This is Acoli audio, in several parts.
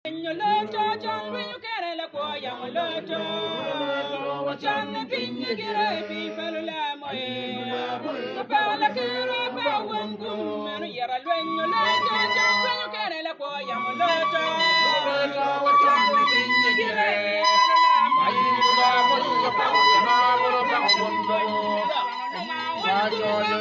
Lwenyo loto con lwenyo kene lakwo yamo loto Wacanne pinye gire pi pa lulamo e Pa lakere pa won gum meno yera lwenyo loto con lwenyo kene lakwo yamo loto Wacanne pinye gire pi pa lulamo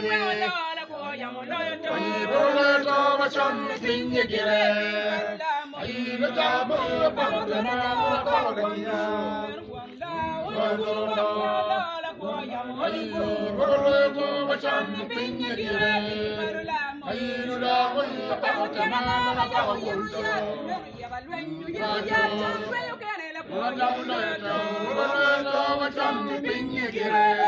e Pa Wacanne pinye gire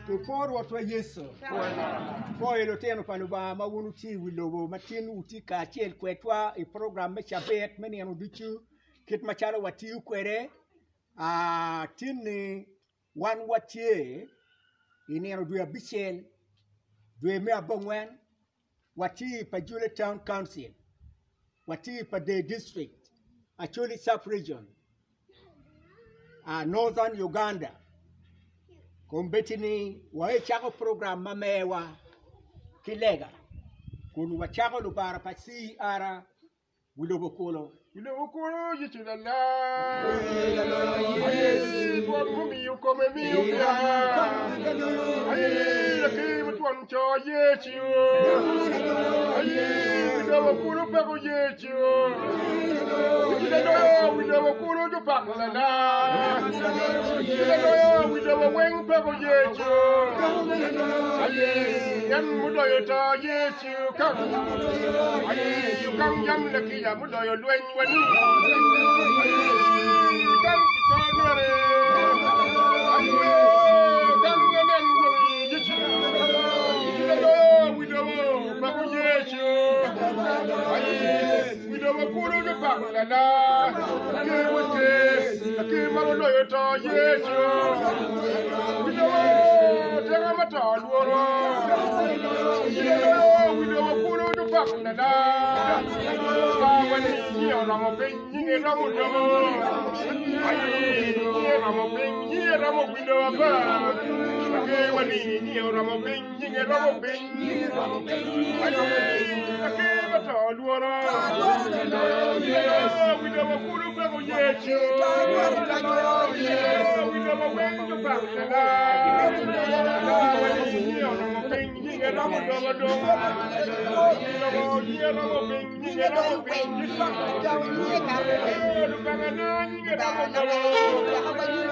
Kipwo Rwotwa Yecu. Pwoyo lutino pa Lubanga ma wun wutye i wi lobo ma tin wutye kacel kwedwa i program me cabit me nino ducu kit macalo watiyo kwede. Tin-ni wan watye i nino dwe abicel dwe me abongwen watye i Pajule Town Council, watye i Pader District, Acholi Sub-Region, Northern Uganda. Kombeddi ni wabicako program ma mewa ki lega kun wacako lubara pa CR Wi lobo kulu. Wi lobo kulu Yecu lalar. Aye twon mumiyo kome miyo pira. Aye laker ma twon co Yecu. Aye wi lobo kulu peko Yecu. Yecu laloyo wi lobo kulu jopako lalar. Yecu laloyo wi lobo weng peko Yecu. Aye en muloyo to Yecu. Kang jam lakica muloyo lweny wani kang kito nere kang anen wongi Yecu loyo wi lobo pako Yecu wi lobo kulu gipako lala ker wete laker ma oloyo to Yecu. pak lada. Ba wani nyiye oromo piny nyinge romo dobo. Aye nyiye romo piny nyiye romo gwido aba. Ake wani nyiye oromo piny nyinge romo piny. Aye ake mato lworo. Widobo kulu peko Yecu. Widobo weng jopak lada. Wani nyiye oromo piny nyinge romo dobo dong. Widobo nyiye romo piny nyinge romo piny. Lubanga na nyinge romo dobo.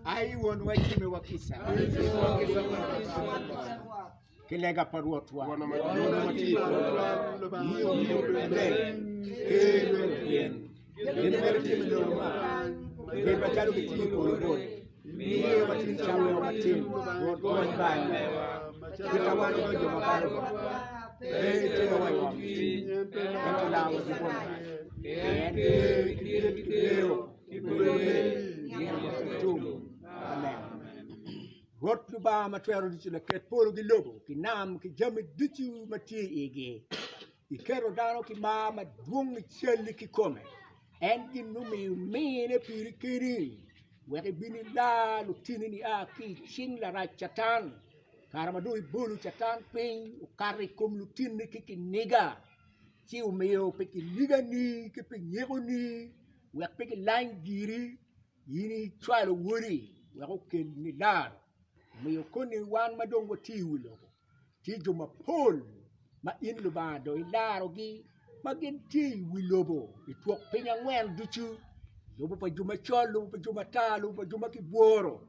Ai wonwa timiwa kica. Ki lega pa Rwotwa. Wonwa ma tye i polo, miyo obedo maleng, ker mere opyen, gin mere tye me lobo man, obed macalo gitye i polo boti. Miyo watim camwa matin, Rwot gony bal mewa, kita wan odonyo jo ma balo botwa. Pe iterowa i wang cwiny, ento larwa ki bot marac. Pien ker ki dit ki deyo obedo meri nino ma pe tum. Amen. Rwot Lubanga ma twero ducu laket polo ki lobo ki nam ki jami ducu ma tye i igi, iketo dano ki mar madwong i calli kikome. En gin mumiyo imine piri keni wek ibin ilar lutini nia ki i cing larac Catan. Kare ma dong ibolo Catan piny okato i kom lutinni ki kiniga, ci omiyo pi kinigani ki pi nyekoni wek pe gilany giri, in icwalo wodi wek okel nilaro. Omiyo koni wan ma dong watye i wi lobo, tye jo mapol ma in Lubanga dong ilarogi ma gin tye i wi lobo i twok piny angwen ducu, lobo pa jo macol, lobo pa jo matar, lobo pa jo ma gibworo.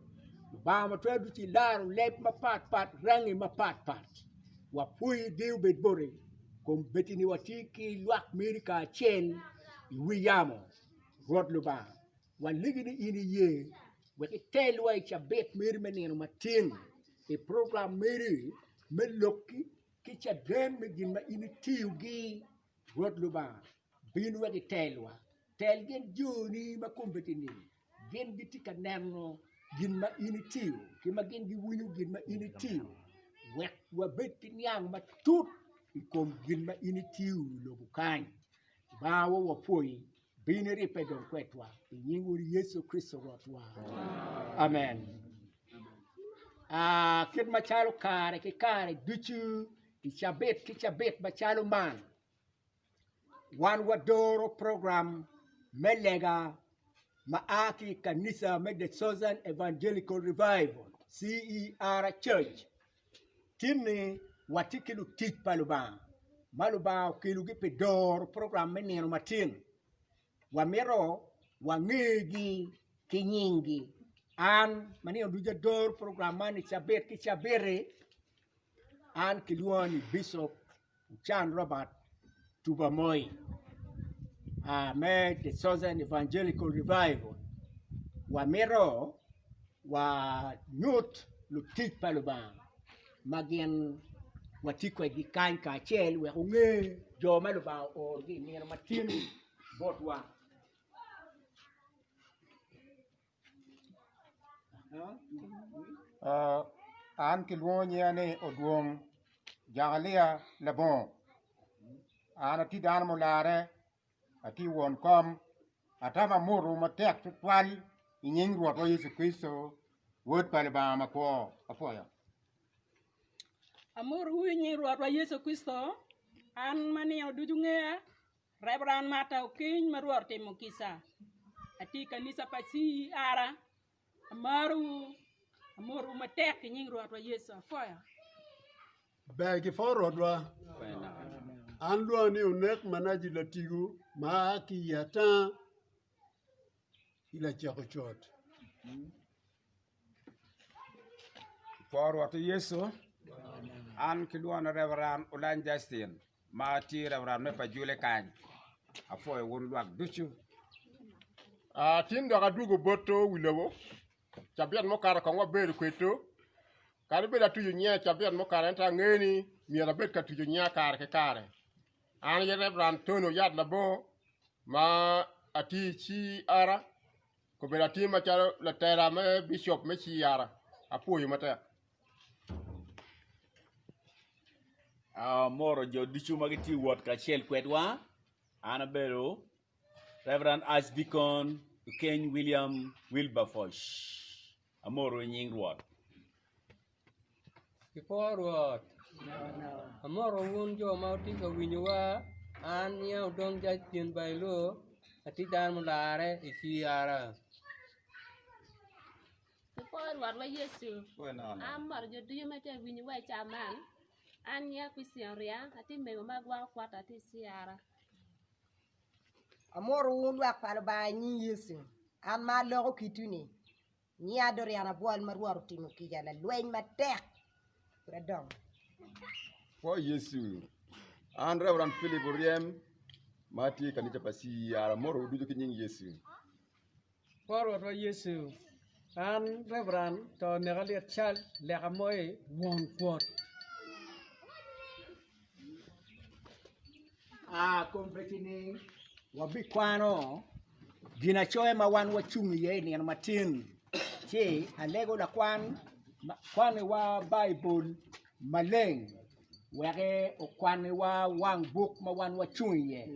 Lubanga ma twero ducu ilaro leb mapatpat, rangi mapatpat. Wapwoyi deyo obed boti, kombeddi ni watye ki lwak meri kacel i wi yamo. Rwot Lubanga, walegi ni in iye wek itelwa i cabit meri me nino matin i program meri me lokki ki caden me gin ma in itiyogi. Rwot Lubanga, bin wek itelwa. Tel gin joni ma kombeddi-ni gin gitye ka neno gin ma in itiyo ki ma gin giwinyo gin ma in itiyo wek wabed ki niang matut i kom gin ma in itiyo i lobo kany. Lubanga wa wapwoyi, bin iribbe dong kwedwa i nying Wodi Yecu Kricito Rwotwa. Amen. Kit macalo kare ki kare ducu i cabit ki cabit macalo man, wan wadoro program me lega ma a ki i kanica me The Southern Evangelical Revival, CER Church. Tin-ni watye ki lutic pa Lubanga ma Lubanga okelogi pi doro program me nino matin. Wamito wangegi ki nyinggi. An ma nino ducu adoro program man i cabit ki cabit-ti, an kilwonga ni Bicop Ocan Robert Tuba Moi me The Southern Evangelical Revival. Wamito wanyut lutic pa Lubanga ma gin watye kwedgi kany kacel wek wunge jo ma Lubanga oorogi i nino matin botwa. An kilwongo nyinga ni Odwong Jakalia Labongo an atye dano mularre atye won kom atamo amoto matek tutwal i nying Rwotwa Yecu Kricito Wod pa Lubanga makwo. Apwoyo. Amotowu i nying Rwotwa Yecu Kricito, an ma nino ducu ngeya, Reverend Martha Okeny ma Rwot otimo kica. Atye i kanisa pa CER. Amarowu, amotowu matek i nying Rwotwa Yecu. Apwoyo. Ber ki pwo Rwotwa. An lwonga ni Onek Manaji Latigo ma a ki i Atanga ki Lacek Ocot. Pwo Rwot Yecu, an kilwonga ni Reverend Olany Justin ma atye Reverend me Pajule kany. Apwoyo wun lwak ducu. Tin dok adwogo botwu wi lobo, cabit mukato kong wabedo kwedwu. Kadi bed atuco nyinga cabit mukato ento angeyo ni myero abed ka tuco nyinga kare ki kare. An aye Reverend Tony Oyat Labongo ma atiyo i CR, kobedo atye macalo latela me bicop me CR. Apwoyo matek. Amoro jo ducu ma gitye ka wot kacel kwedwa. An abedo Reverend Archdeacon Okeny William Wilberforce. Amoro i nying Rwot. I kor Rwot, amoro wun jo ma wutye ka winyowa, an nyinga Odong Justin Bailor, atye dano mularre i CR. I kor Rwotwa Yecu, amoro jo ducu ma tye ka winyowa i cawa man, an nyinga Christian Oria, atye mego ma agwoko kwota atye i CR. Amoro wun lwak pa Lubanga i nying Yecu, an ma aloko kitwu-ni, Nyinga Dorian Abwol ma Rwot otimo kica lalweny matek pud adongo. Pwo Yecu. An Reverend Philip Oryem ma atye i kanica pa CER amotowu ducu ki nying Yecu. Pwo Rwotwa Yecu. An Reverend to neka lyet cal leka moi won kwot. A Kombeddi-ni wabikwano ginacoya ma wan wacung iye i nino matin, ci alego lakwan kwaniwa Baibul maleng wek okwaniwa wang buk ma wan wacung iye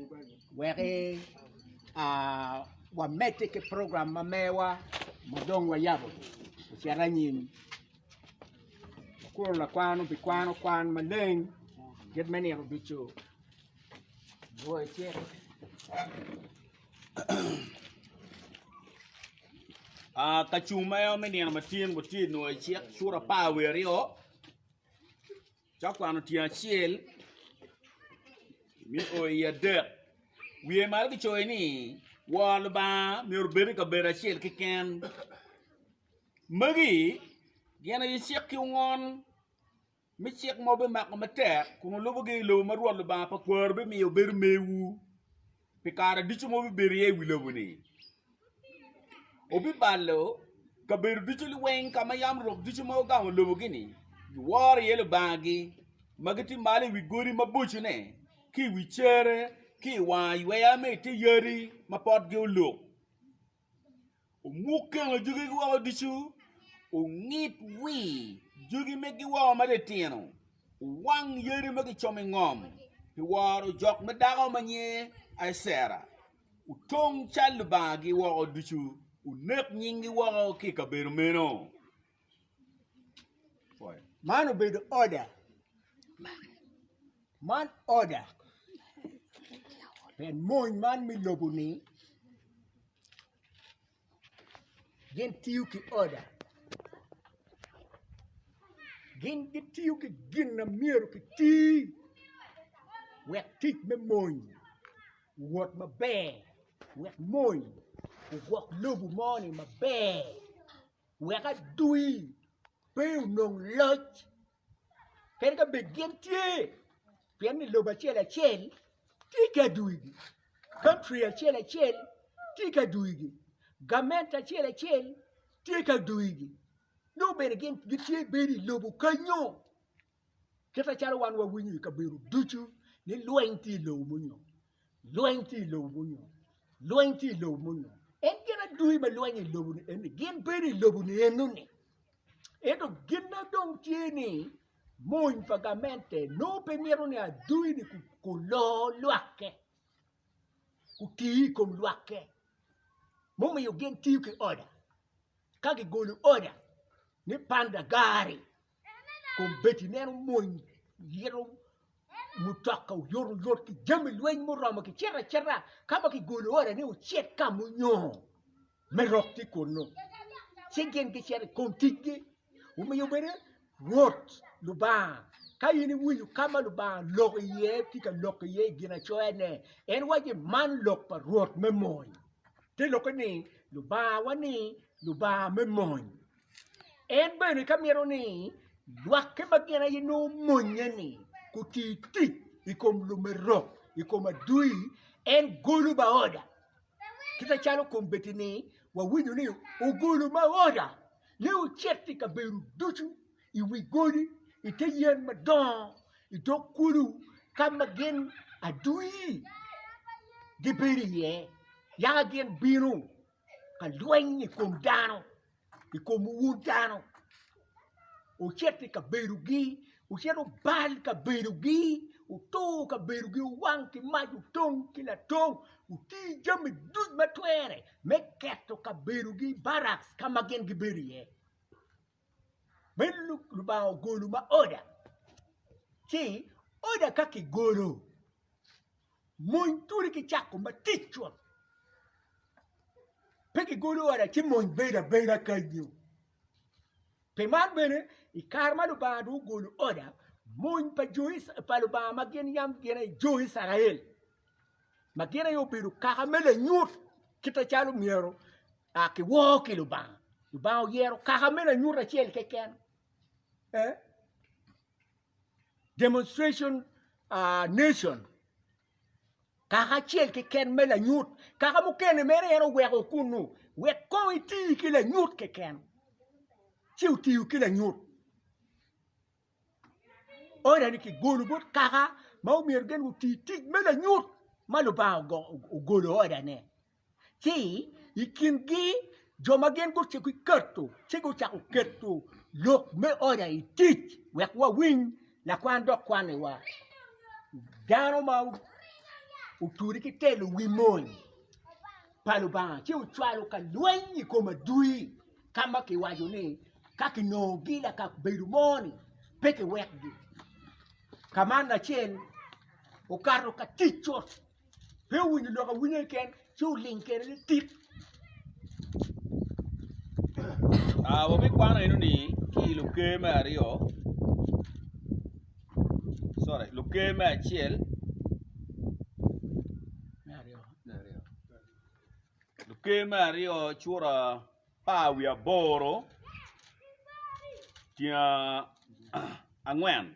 wek wamedde ki program ma mewa ma dong wayabo ocit anyim. Wakuro lakwan obikwano kwan maleng kit me nino ducu. Dwoyo cik. Ah, ka cung ma me nino matin watye i nwoyo cik cura 12 cok kwano tyeng acel me o i adek wiye malo kicoyo ni woro Lubanga myero obed i kabedo acel keken Magi gin aye cik ki ongon me cik ma wubimako matek kun wulubogi i lobo ma Rwot Lubanga pa kwaru bimiyo bedo mewu pi kare ducu ma wubibedo iye i wi lobo-ni. Wubibalo kabedo ducu liweng ka ma yam rok ducu ma wugamo lobogi-ni giworo iye lubangagi ma gitye malo i wi godi mabocone ki i wi cere ki i wang ayweya ma i te yadi ma potgi oluk. Wumuk keno jogigi woko ducu, wungid wir jogi megi woko matitino, wuwang yadi ma gicomo i ngom pi woro jok me dako ma nyinge Acera, wutong cal lubangagi woko ducu, wunek nyinggi woko ki i kabedo meno. Man obedo order. Man order. Pien mony man me lobo-ni gin tiyo ki order. Gin gitiyo ki gin ma myero kiti wek tic me mony owot maber wek mony ogwok lobo moni maber wek adwi pe onong loc kadi ka bed gin tye pien ni lobo acel acel tye ki adwigi kantri acel acel tye ki adwigi gament acel acel tye ki adwigi nongo bene gin gitye bedo i lobo kenyo kit macalo wan wawinyo i kabedo ducu ni lweny tye i lobo munyo lweny tye i lobo munyo lweny tye i lobo munyo en gin adwi ma lweny i lobo ni eni gin bedo i lobo ni enoni Ento gin ma dong tye ni mony pa gamente nongo pe mito ni adui-ni kulor lwakke, kuti i kom lwakke mumiyo gin tiyo ki oda ka gigolo oda ni panda gari kombeddi ineno mony yito mutoka oyotoyot ki jami lweny muromo kicito acita ka ma kigolo oda ni wucit ka munyongo me rok tye kunnu, ci gin gicito i kom ticgi. Omiyo bene Rwot Lubanga, ka in iwinyo ka ma Lubanga loko iye, tye ka lok iye i ginacone, en waco ni, Man lok pa Rwot me mony. Te lokke ni, Lubangawa ni Lubanga me mony. En bene ka mito ni lwakke ma gin aye nongo monnye-ni guti tic i kom lumerok, i kom adui, en golo baoda. Kit macalo kombeddi-ni wawinyo ni ogolo ma oda ni wucit i kabedo ducu, i wi godi, i te yen madongo, i dog kulu, ka ma gin adui gibedo iye, yaka gin bino ka lweny i kom dano. i kom wun dano, wucit i kabedogi, wucit wubal kabedogi, wutur kabedogi, wuwang ki mac, wutong ki latong, wuti jami ducu ma twere me keto kabedogi baraks ka ma gin gibedo iye. Meno Lubanga ogolo ma oda, ci oda ka kigolo mony tuli ki cako matic cut. Pe gigolo oda ci mony bedo abeda kenyo. Pi man bene, i kare ma Lubanga dong ogolo oda, mony pa jo pa Lubanga ma gin yam gin aye jo Icrael, ma gin aye obedo kaka me lanyut kit macalo myero kiwor ki Lubanga. Lubanga oyero kaka me lanyut acel keken. Eh? Demonstration uh, nation. Kaka acel keken me lanyut, kaka mukene mere en oweko kunnu wek kong iti ki lanyut keken. Ci otiyo ki lanyut. Oda ni kigolo bot kaka ma omyero gin guti tic me lanyut ma Lubanga ogolo odane. Ci i kingi jo ma gin guketo ci gucako keto lok me oda i tic wek wawiny lakwan dok kwaniwa. Dano ma otudi ki telo wi mony pa Lubanga ci ocwalo ka lweny i kom adui ka ma kiwaco ni ka kinongogi lakabedo mo-ni pe kiwekgi. Ka man acel okato ka tic cut. Pe owinyo lok awinya keken ci oling kede litik. Ah, wabikwano eno ni ki i Luker me aryo, sorry, Luker me acel, Luker me aryo cura apar wiye aboro tyen angwen.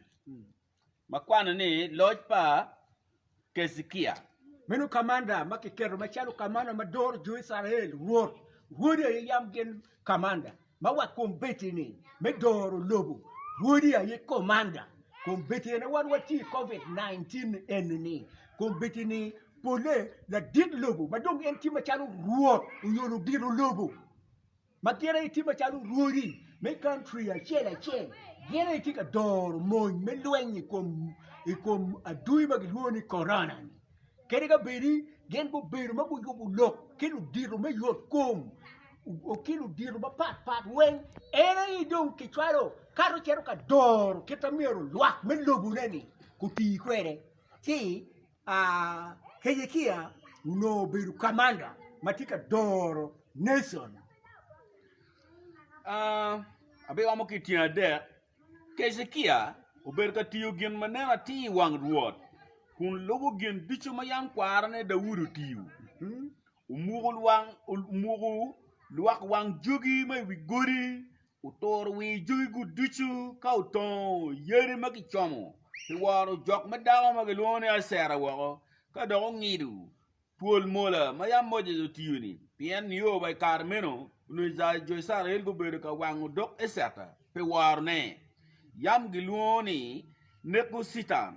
ma kwano ni loc pa Kejekia. Meno kamanda ma kiketo macalo kamanda ma doro jo Icrael, rwot, rwodi aye yam gin kamanda ma wa kombeddi-ni me doro lobo, rwodi aye komanda. Kombeddi ene wan watye i covid 19 eni-ni, kombeddi-ni pole ladit lobo ma dong en tye macalo rwot onyo ludito lobo. ma gin aye tye macalo rwodi me kantri acel acel, gin aye tye ka doro mony me lweny i kom adui ma gilwongo ni korona-ni. Kadi ka bedi gin gubedo ma guyubo lok ki ludito me yot kom. ki ludito mapat pat weng en aye dong kicwalo kato cito ka doro kit ma myero lwak me lobone-ni guti kwede ci Kejekia onongo obedo kamanda ma tye ka doro nation. Abiromo ki tyen adek Kejekia obedo ka tiyo gin ma nen atir i wang Rwot, kun lubo gin ducu ma yam kwarone Daudi otiyo. Omuko lwak wang jogi ma i wi godi, oturo wir jogi-gu ducu ka otongo yadi ma kicomo pi woro jok me dako ma gilwongo ni Acera woko, ka dok ongido twol mola ma yam Moses otiyo-ni, pien nio wa i kare meno onongo jo Icrael gubedo ka wango dog eceta pi worone. Yam gilwongo ni Nekucitan.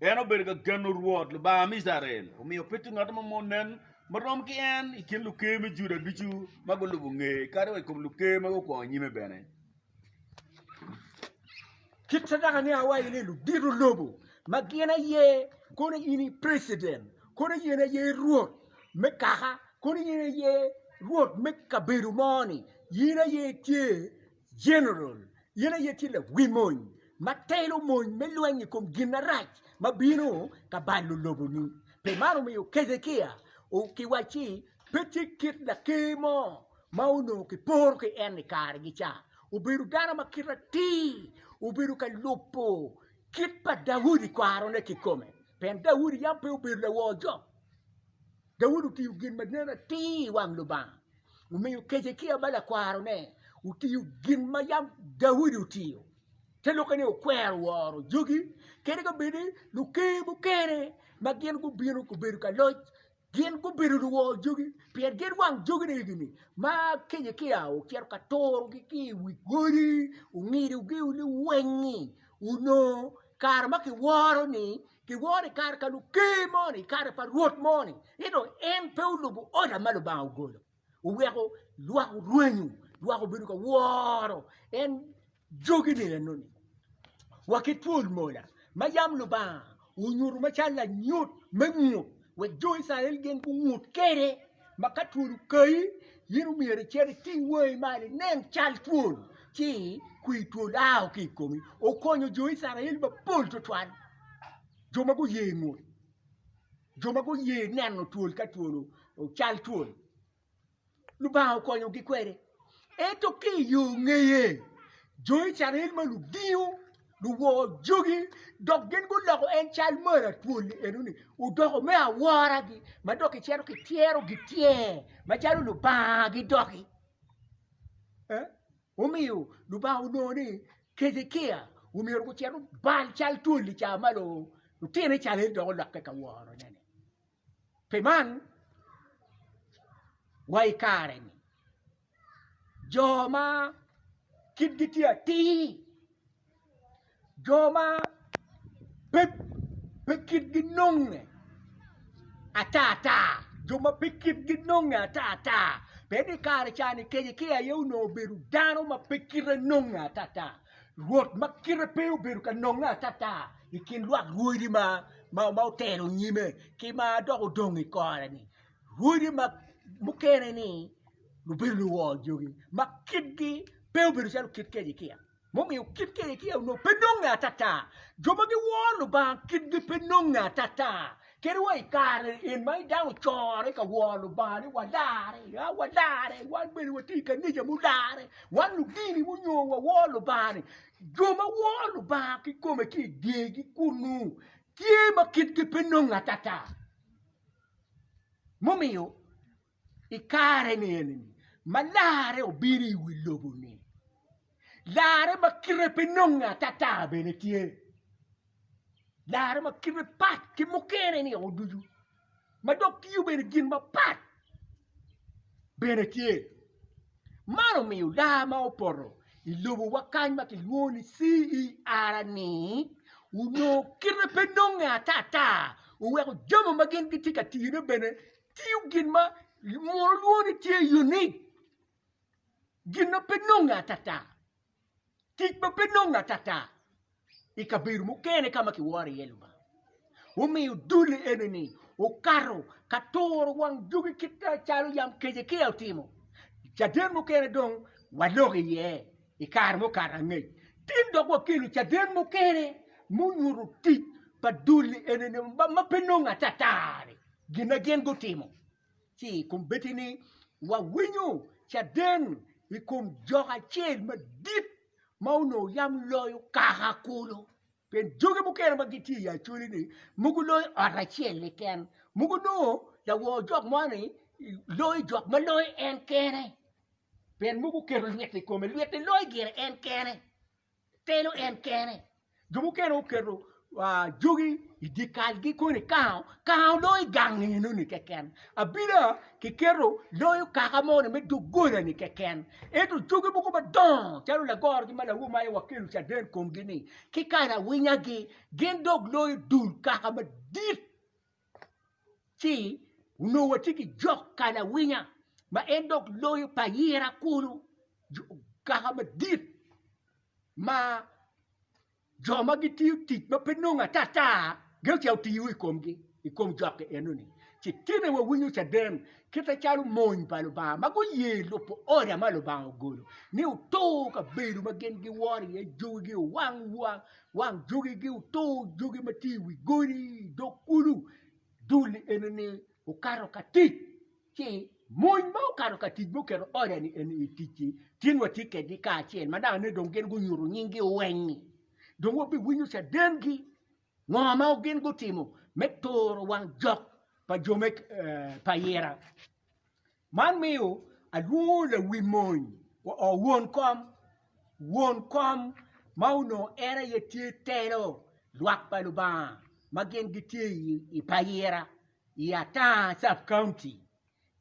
En obedo ka geno Rwot, Lubanga me Icrael, omiyo pe tye ngat mo ma onen ma rom ki en i kin luker me Juda ducu ma gulubo ngeye, kadi wa i kom luker ma gukwongo nyime bene. Kit cadaka ni awaco ni ludito lobo ma gin aye kono in i president, kono in aye rwot me kaka, kono in aye rwot me kabedo mo ni, in aye itye general, in aye tye lawi mony ma telo mony me lweny i kom gin marac ma bino ka balo loboni. Pi man omiyo Kejekia kiwacci pe tye kit laker mo ma onongo kiporo ki en i karegi ca. Obedo dano ma kite atir, obedo ka lubo kit pa Daudi kwarone kikome, pien Daudi yam pe obedo lawor jok. Daudi otiyo gin ma nen atir i wang Lubanga, omiyo Kejekia ma lakwarone otiyo gin ma yam Daudi otiyo. Te lokke ni okwero woro jogi kadi ka bed ni luker mukene ma gin gubino gubedo ka loc gin gubedo luwor jogi pien gin wang jogine egi-ni ma Kejekia ocito ka turogi ki i wi godi ongidogi liweng-ngi onongo kare ma kiworo-ni Kiworo i kare ka luker moni, i kare pa rwot moni, ento en pe olubo oda ma Lubanga ogolo. Oweko lwak orwenyo, lwak obedo ka woro en jogi-ni enoni. Wa ki twol mola ma yam Lubanga onyuto macalo lanyut me ngut wek jo Icrael gin gungut kwede, ma ka twol okayi, in omyero icit iting wangi malo inen cal twol, ci kwir twol ao ki i komi. Okonyo jo Icrael mapol twatwal, jo ma guye ngut, jo ma guye neno twol ka twol cal twol. Lubanga okonyogi kwede. Ento ki i yo ngeye, jo Icrael ma ludingo, luwor jogi, dok gin guloko en cal mara twol-li enoni odoko me aworagi, ma dok gicito gityero gityer macalo lubangagi doki. Omiyo Lubanga onongo ni Kejekia omyero gucit obal cal twol-li ca ma lutino Icrael dok olokke ka worone-ni. Pi man, wa i kare-ni, jo ma kitgi tye atir, jo ma pe kitgi nonge atata, jo ma pe kitgi nonge atata, pien i kare ca-ni Kejekia aye onongo obedo dano ma pe kite nonge atata. Rwot ma kite pe obedo ka nonge atata i kin lwak rwodi ma otelo nyime ki ma dok odong i kore-ni. Rwodi mukene-ni gubedo luwor jogi ma kitgi pe obedo calo kit Kejekia. Mumiyo kit Kejekia onongo pe nonge atata. Jo ma giworo Lubanga kitgi pe nonge atata. Kadi wa i kare en ma dano ocore ka woro Lubanga ni walarre, ya walarre, wan bene watye i kanica mularre, wan ludini munyo wawor Lubanga-ni. Jo ma woro Lubanga kikome ki i dyegi kunnu tye ma kitgi pe nonge atata. Mumiyo i kare-ni eni ma larre obino i wi lobo-ni, larre ma kite pe nonge atata bene tye. Larre ma kite pat ki mukene-ni o ducu, ma dok tiyo bene gin mapat bene tye. Man omiyo lar ma opoto i lobowa kany ma kilwongo ni CER-ni onongo kite pe nonge atata oweko jami ma gin gitye ka tiyone bene tiyo gin ma muno lwongo ni tye unique, gin ma pe nonge atata. Tic ma pe nonge atata i kabedo mukene ka ma kiworo iye Lubanga. Omiyo dul eni-ni okato ka turo wang jogi kit macalo yam Kejekia otimo. Caden mukene dong waloko iye i kare mukato angec. Tin dok wakelo caden mukene munyuto tic pa dul enini ma pe nongo atata-ni, gin ma gin gutimo. Ci i kombeddi-ni wawinyo caden i kom jok acel madit ma onongo yam loyo kaka kulu. Pien jogi mukene ma gitye i Acholi-ni mogo loyo ot acel keken, mogo nongo lawor jok mo-ni loyo jok ma loyo en kene, pien mogo oketo lwit i kome, lwit-ti loyo gire en kene, telo en kene. Jo mukene oketo jogi i dyekalgi koni kango, kango loyo gang enoni keken. Abila kiketo loyo kaka moni me doggola-ni keken. Ento jogi mogo madongo calo lagorogi ma lawu ma aye wakelo caden komgi-ni ki kalawinyagi, gin dok loyo dul kaka madit. Ci onongo watye ki jok kalawinya ma en dok loyo payira kulu, kaka madit ma Jo ma gitiyo tic ma pe nongo atata gin ocito tiyo i komgi, i kom jok-ki enoni. Ci tine wawinyo caden kit acalo mony pa Lubanga ma guye lubo oda ma Lubanga ogolo ni otur kabedo ma gin giworo iye jogigi, owang wang jogigi, otur jogi ma tye i wi godi, i dog kulu. Dul enoni okato ka tic. Ci mony ma okato ka tic ma oketo oda-ni eni i tic-ci, tin watye kedgi kacel ma naka ni dong gin gunyuto nyinggi weng-ngi. Dong wabiwinyo cadengi ngo ma gin gutimo me turo wang jok pa jo me Payira. Man miyo alwongo lawi mony, won kom, won kom ma onongo en aye tye telo lwak pa Lubanga ma gin gitye i Payira. I Ata Sub County,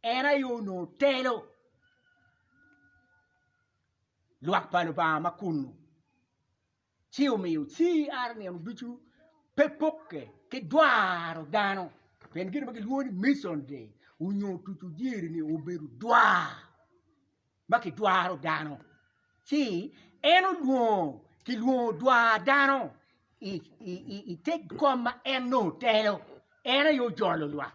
en aye onongo telo lwak pa Lubanga ma kunnu, ci omiyo CR nino ducu pe pokke ki dwaro dano pien gin ma gilwongo ni Mission Day onyo tuco jiri-ni obedo dwar. ma kidwaro dano, ci en olwongo, kilwongo dwar dano i te kom ma en nongo telo, en aye ojolo lwak.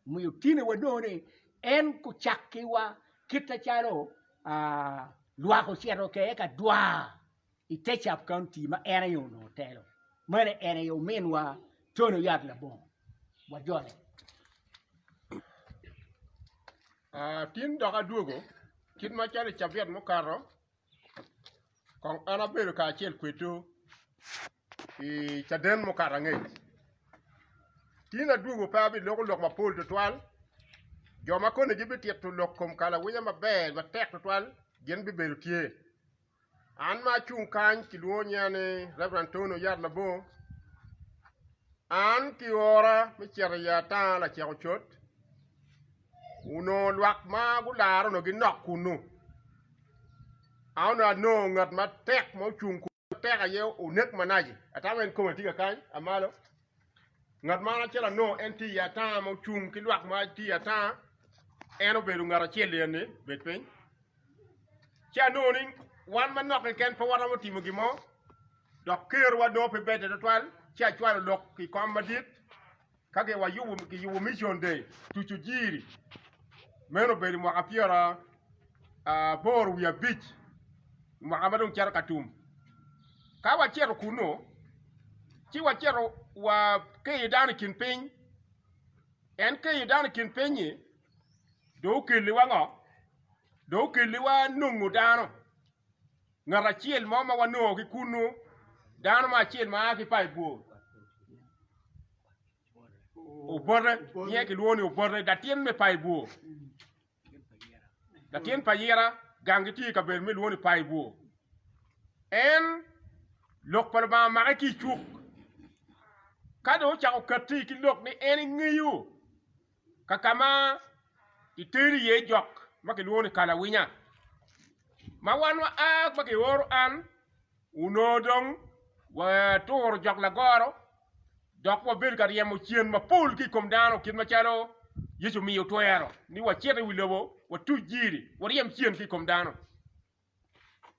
Omiyo tine wanongo ni en kucakkiwa kit macalo lwak ocito kwede ka dwar i te cap kaunti ma en aye onongo telo. Meno en aye ominwa Tony Oyat Labongo. Wajole. Tin dok adwogo kit macalo i cabit mukato kong an abedo kacel kwedwu i caden mukato angec tin adwogo pe abiloko lok mapol tutwal jo ma koni gibitito lok kom kalawinya maber matek tutwal gin bibedo tye. An ma acung kany kilwongo nyinga ni Rev. Tony Oyat Labongo. An kiora me cito i ata lacek ocot. Onongo lwak ma gulara onongo ginok kunnu. An onongo anongo ngat matek ma ocung kunnu matek aye Onek Manaji. Atamo en kome tye ka kany amalo. Ngat man acel anongo en tye i ata ma ocung ki lwak ma tye i ata. En obedo ngat acel eni bed piny. Ci anongo ni wan manok keken pe waromo timo gin mo, dok kerowa nongo pe bede twatwal, ci acwalo lok i kom madit ka giyubo Mission Day, tuco jiri. Meno obedo mwaka pyeraboro wiye abic, mwaka ma dong cito ka tum. Ka wacito kunnu, ci wacito wakeyo dano i kin piny. En keyo dano i kin piny-nyi, Dong okelliwa ngo? Dong okelliwa nongo dano. Ngat acel mo ma wanongo ki kunnu, dano mo acel ma a ki Paibur, Obote, nyinge kilwongo ni Obote, latin me Paibur, latin pa Yira, ganggi tye i kabedo ma ilwongo ni Paibur. En, lok pa Lubanga omake ki i cuk. Ka dong ocako katti ki lok ni en engeyo ka ka ma kitero iye jok ma kilwongo ni kalawinya, ma wan waa ma kioro an, onongo dong waturo jok lagoro dok wabedo ka ryemo cen mapol ki i kom dano kit macalo Yecu omiyo twero ni wacit i wi lobo watuc jiri waryem cen ki i kom dano.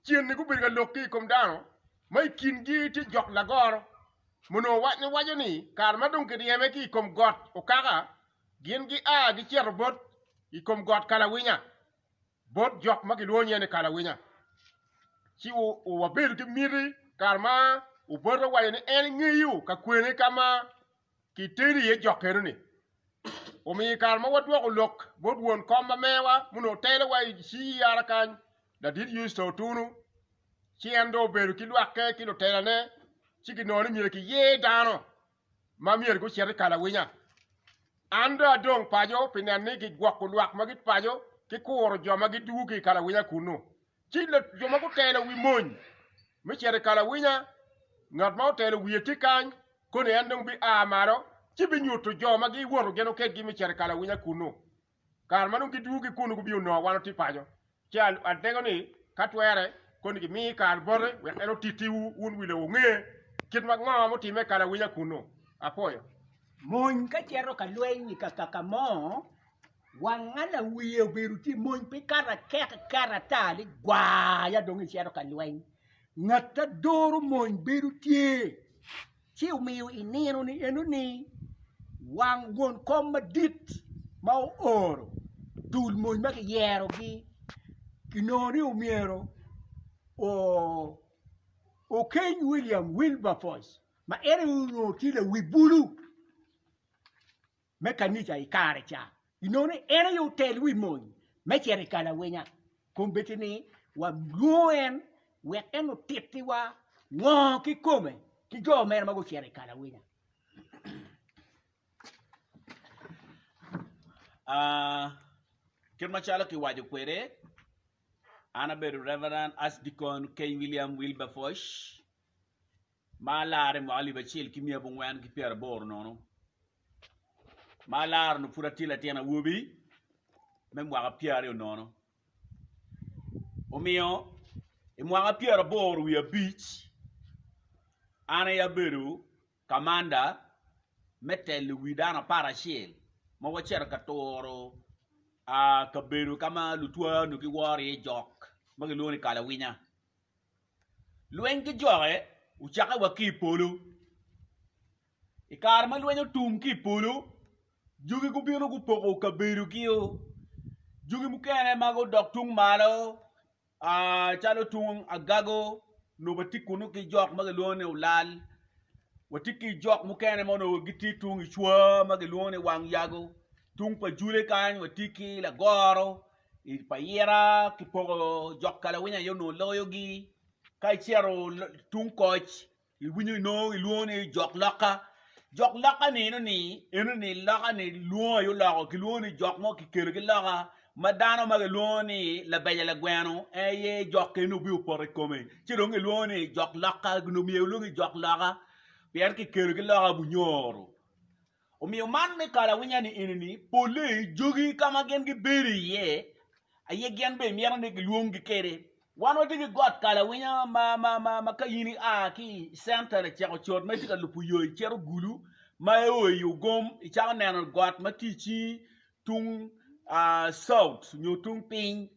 Cen-ni gubedo ka lok ki i kom dano ma i kingi tye jok lagoro ma onongo waco ni kare ma dong kiryeme ki i kom got okaka, gin gia gicito bot i kom got kalawinya. bot jok ma gilwongo nyinge ni Kalawinya. Ci wabedo ki miti kare ma Obote owaco ni en ngeyo ka kwene ka ma kitedo iye jok eno-ni. Omiyo i kare ma wadwoko lok bot won kom ma mewa ma onongo telowa i CER kany, ladit Yusto Otunu, ci en dong obedo ki lwakke ki lutelane ci ginongo ni myero kiyer dano ma myero gucit i Kalawinya. An dong adong paco pi neno ni gigwoko lwak ma gipaco ki kuro jo ma gidwogo ki i Kalawinya kunnu. Ci jo ma gutelo wi mony me cito i Kalawinya, ngat ma otelo wiye tye kany, koni en dong bia malo ci binyuto jo ma giwoto gin okedgi me cito i Kalawinya kunnu. Kare ma dong gidwogo ki kunnu gubino nongo wan watye paco. Ci alego ni ka twere koni gimi kare bote wek en otittiwu wun wi lobo wunge kit ma ngo mutimme i Kalawinya kunnu. Apwoyo. Mony ka cito ka lweny i kakaka mo, wanga lawiye obedo tye mony pe kato akek aketa ata ni gwaa ya dong icito ka lweny. Ngat a doro mony bedo tye ci omiyo inino ni eno ni wang won kom madit ma ooro dul mony ma kiyerogi kinongo ni omyero Okeny William Wilberforce ma en aye onongo tye lawi bulu me kanica i kare ca, inongo ni en aye otel wi mony me cito i Kalawinya. Kombeddi ni walwongo en wek en otittiwa ngo kikome ki jo mere ma gucito i Kalawinya. Kit macalo kiwaco kwede, an abedo Reverend Archdeacon Keny William Wilberforce ma alaro i mwaka alip acel ki miya abongwen ki pyeraboro nono. Ma alaro-ni pud atye latin awobi me mwaka pyeraryo nono. Omiyo i mwaka pyeraboro wiye abic an aye abedo kamanda me telo wi dano aparacel ma wacito ka turo kabedo ka ma lutwa onongo giworo iye jok ma kilwongo ni kalawinya. Lweny ki joke ocakke wa ki i polo. I kare ma lweny otum ki i polo, jogi gubino gupoko kabedogi-o. Jogi mukene ma gudok tung malo calo tung agago onongo watye kunu ki jok ma kilwongo ni olal, watye ki jok mukene ma onongo gitye tung i cwa ma kilwongo ni wang yago, tung pa jule kany watye ki lagoro, i pa yira kipoko jok kalawiny aye onongo loyogi, ka icito tung koc Iwinyo inongo gilwongo ni jok loka. Jok loka ni eno ni eno ni loka ni lwongo aye oloko kilwongo ni jok mo kikelo ki loka ma dano ma gilwongo ni labeja lagweno en aye jok eno obino opoto i kome ci dong gilwongo ni jok loka myero gilwong ni jok loka pien kikelo ki loka bunyoro. Omiyo man me kalawinya-ni eni-ni, polle jogi ka ma gin gibedo iye aye gin bene mito ni gilwonggi kwede. Wan watye ki got kalawinya ma ka in ia ki i centa lacek ocot ma itye ka lubo yo icito Gulu ma io i Ogom icako neno got ma tye i cingi tung south nyo tung piny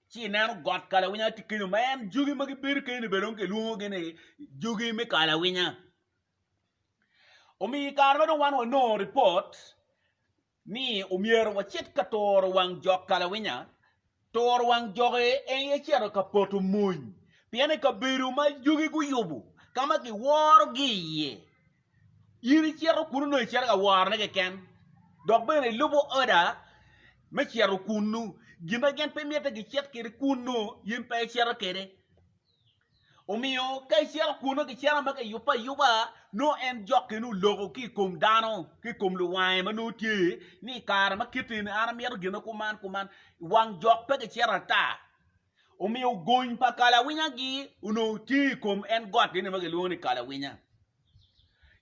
ci ineno got kalawinya tye kenyo ma en jogi ma gibedo kenyo-ni bene dong kilwongogi ni jogi me kalawinya. Omiyo i kare ma dong wan wanongo ripot ni omyero wacit ka turo wang jok kalawinya, turo wang jok en aye cito ka poto mony pien i kabedo ma jogi guyubo ka ma giworogi iye in icito kunu nongo icito ka worone keken dok bene ilubo oda me cito kunu gin ma gin pe mitte gicit kwede kunu in pe icito kwede. Omiyo ka icito kunnu kicito ma kiyubbe ayuba, nongo en jok kene oloko ki i kom dano, ki i kom luwange ma nongo tye ni i kare ma kit eni an amito gin kuman kuman, wang jok pe kicito ata. Omiyo gony pa kalawinyagi onongo tye i kom en got eni ma kilwongo ni kalawinya.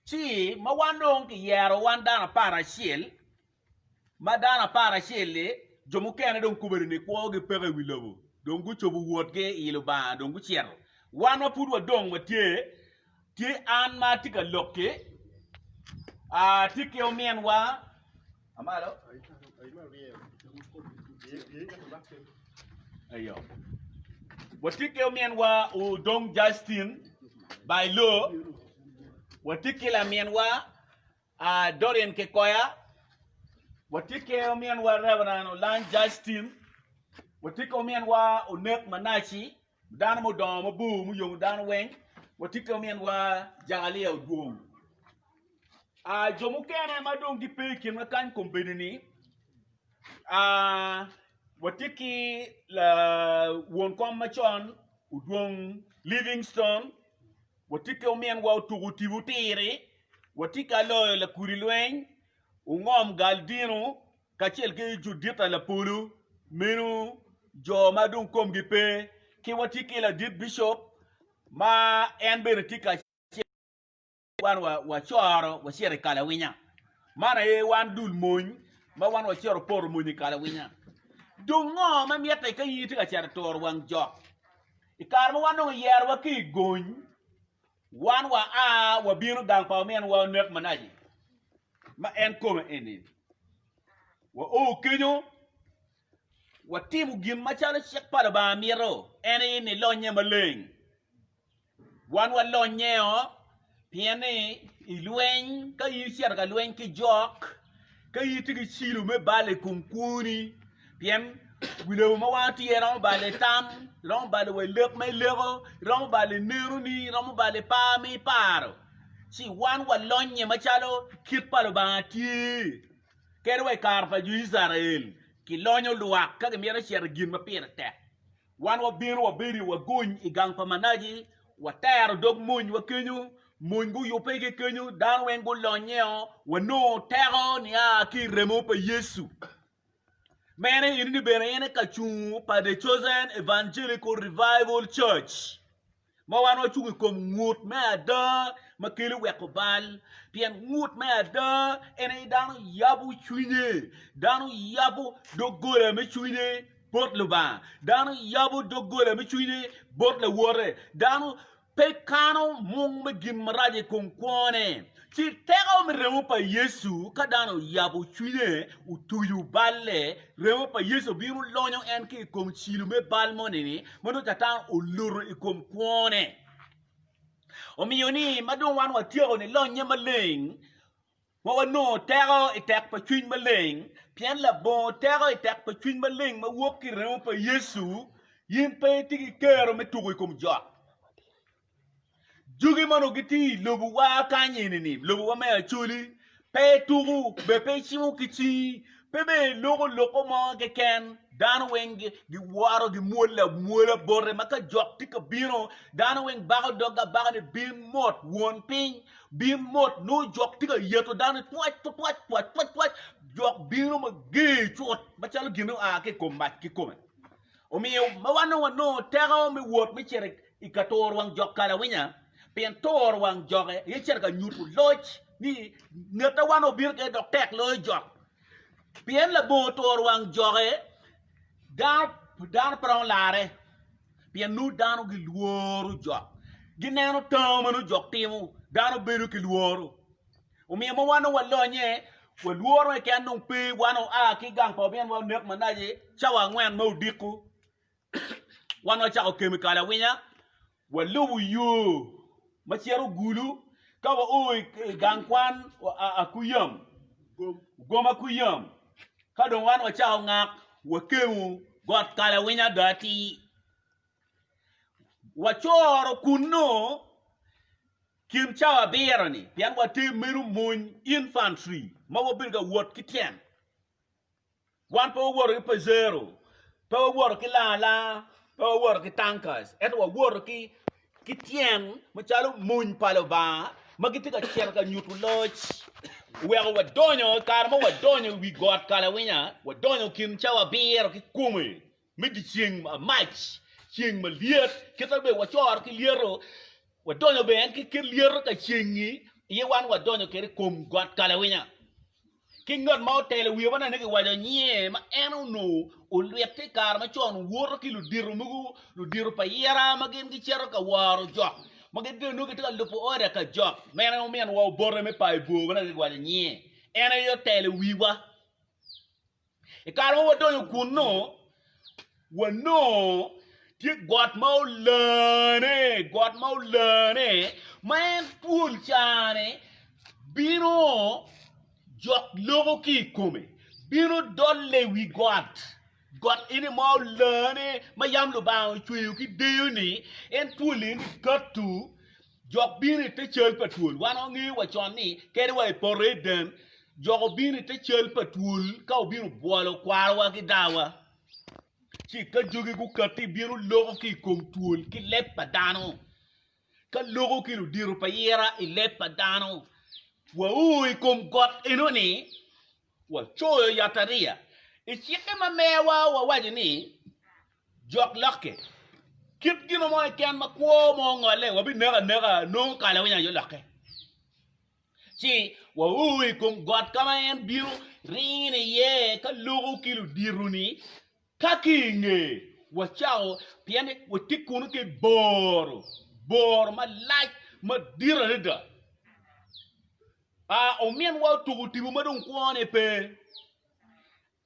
Ci ma wan dong kiyero wan dano aparacel, Ma dano aparacel-li, jo mukene dong kobedo ni kwogi peke i wi lobo, dong gucobo wotgi i Lubanga, dong gucito. Wan ma pud wadong watye, tye an ma atye ka lok-ki, atye ki ominwa, amalo, ayo, watye ki ominwa Odong Justin Bailo, watye ki laminwa Dorian Kikoya, watye ki ominwa Reverend Olang Justin, Watye ki ominwa Onek Manaci, dano mudongo mabor muyomo dano weng. Watye ki ominwa Jakalia Odwong. Ah, jo mukene ma dong gipe i kinwa kany kombeddi-ni, ah, watye ki won kom macon Odwong Livingstone, watye ki ominwa Otuku Tipo Tiri, watye ki Aloyo Lakudi Lweny, Ongom Galdino, kacel ki Judita Lapolo, meno jo ma dong komgi pe, ki watye ki ladit bicop ma en bene tye kacel wan wacoro wacito i Kalawinya. Man aye wan dul mony ma wan wacito poto mony i Kalawinya. Dong ngo ma mitte ka in itye ka cito i turo wang jok? I kare ma wan dong iyerowa ki i gony, Wan wa a wabino gang pa ominwa Onek Manaci ma en kome eni. Wao kenyo, watimo gin macalo cik pa Lubanga mito, en aye ni lonye maleng. Wan walonyeo pien ni i lweny, ka in icito ka lweny ki jok, Ka in itye ki cilo me bal i kom kwoni, pien wi lobo ma wan watye iye romo balo i tam, romo balo wa i lek ma ileko, romo balo i nenoni, romo balo i par ma iparo, ci wan walonye macalo kit pa Lubanga tye. Kadi wa i kare pa jo Icrael, kilonyo lwak ka gimito cito i gin ma pire tek. Wan wabino wabedo i wagony i gang pa Manaci, watero dog monywa kenyo, mony guyubbe ki kenyo, dano weng gulonyeo, wanongo teko nia ki i remo pa Yecu. Meno eni bene en aye ka cungo pa The Chosen Evangelical Revival Church. Ma wan wacung i kom ngut me ada ma kelo weko bal, pien ngut me ada en aye dano yabo cwinye, dano yabo doggola me cwinye bot Lubanga, dano yabo doggola me cwinye bot lawote, dano pe kano mung me gin marac i kom kwone. Ci teko me remo pa Yecu ka dano oyabo cwinye, otuco balle, remo pa Yecu bino lonyo en ki i kom cilo me bal moni-ni ma nongo Catan oluto i kom kwone. Omiyo ni ma dong wan watyeko nilonye maleng, ma wanongo teko i tek pa cwiny maleng, pien labongo teko i tek pa cwiny maleng ma wok ki i remo pa Yecu, in pe itye ki kero me tuko i kom jok. Jogi ma onongo gitye i lobowa kany eni-ni, lobowa me Acholi, pe ituko, bene pe icimo ki cingi, pe bene iloko loko mo keken, dano weng giworo gimwole amwola bote ma ka jok tye ka bino, dano weng bako doggi abaka ni bin mot won piny, bin mot nongo jok tye ka yeto dano ni twac twac twac twac twac, jok bino mager cut macalo gin oa ki i kom mac kikome. Omiyo ma wan dong wanongo teko me wot me cito i ka turo wang jok kalawinya, pien turo wang joke aye cito ka nyuto loc ni nget ma wan obino kwede dok tek loyo jok. Pien labongo turo wang joke, dano dano pe romo larre, pien nongo dano gilworo jok, gineno tango ma nongo jok timo, dano bedo ki lworo. Omiyo ma wan dong walonye, walworo keken dong pe, wan oa ki i gang pa ominwa onek Manace cawa angwen me odiko, wan wacako kemo i kalawinya, walubo yo ma cito Gulu, ka wao i gang kwan Akuyam, Gom Akuyam, ka dong wan wacako ngak wakemo got kalawinya dong atir, wacoro kunnu. Kin cawa abiro-ni, pien watye meno mony, infantry, ma wabedo ka wot ki tyen. Wan pe wawoto ki Pajero, pe wawoto ki langa langa, pe wawoto ki tankers, ento wawoto ki ki tyen macalo mony pa Lubanga ma gitye ka cito ka nyuto loc. Oweko wadonyo, i kare ma wadonyo i wi got Kalawinya, wadonyo kin cawa abiro kikome me dyeceng mac, ceng malyet, kite bene wacoro ki lyeto, wadonyo bene en ki kit lyeto ka cengi iye wan wadonyo kede i kom got Kalawinya. Ki ngat ma otelo wiye ma nene kiwaco nyinge ma en onongo olwite i kare macon woto ki ludito mogo, ludito pa yira ma gin gicito ka woro jok ma gin nongo gitye ka lubo oda ka jok mene ominwa obote me payo bor ma nene kiwaco nyinge en aye otelo wiwa. I kare ma wadonyo kunnu, wanongo tye got ma olane, got ma olane ma en twol ca-ni bino jok loko ki i kome, bino dolle i wi got. Got eni ma olane ma yam Lubanga ocweyo ki deyo-ni, en twol eni katu, jok bino i te cal pa twol. Wan wangeyo wa con ni kadi wa i poto Eden, jok obino i te cal pa twol ka obino bwolo kwarowa ki dawa. Ci ka jogi gukatti bino loko ki i kom twol ki leb pa dano. Ka loko ki ludito pa ira i leb pa dano, wao i kom got eno-ni, wacoyo yatariya. I cikke ma mewa wawaco ni, Jok lokke. Kit gin mo keken ma kwo mo ongolle, wabineko aneka, nongo kala winy aye olokke. Ci wao i kom got ka ma en bino ringine iye ka loko ki ludito-ni, Ka ki i nge wacako, pien watye kunu ki boro, boro malac madit adada. A Ominwa otuko tipo ma dong kwone pe.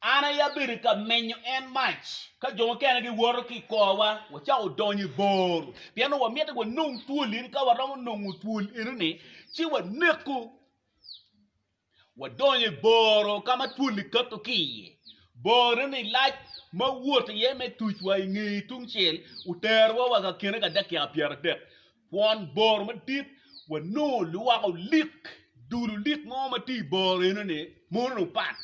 An aye abedo ka menyo en mac ka jo mukene giwoto ki i korwa, wacako donyo i boro pien nongo wamito ni wanong twol eni. Ka waromo nongo twol eno-ni ci waneko. Wadonyo i boro ka ma twol-li kato ki iye. Borone-ni lac ma wot iye me tuc wa i ngeye tungcel oterowa wa ka kine ka dakika pyeradek. Twon boro madit, wanongo lwak olik, dul olik mo ma tye i boro eno-ni mono dong pat.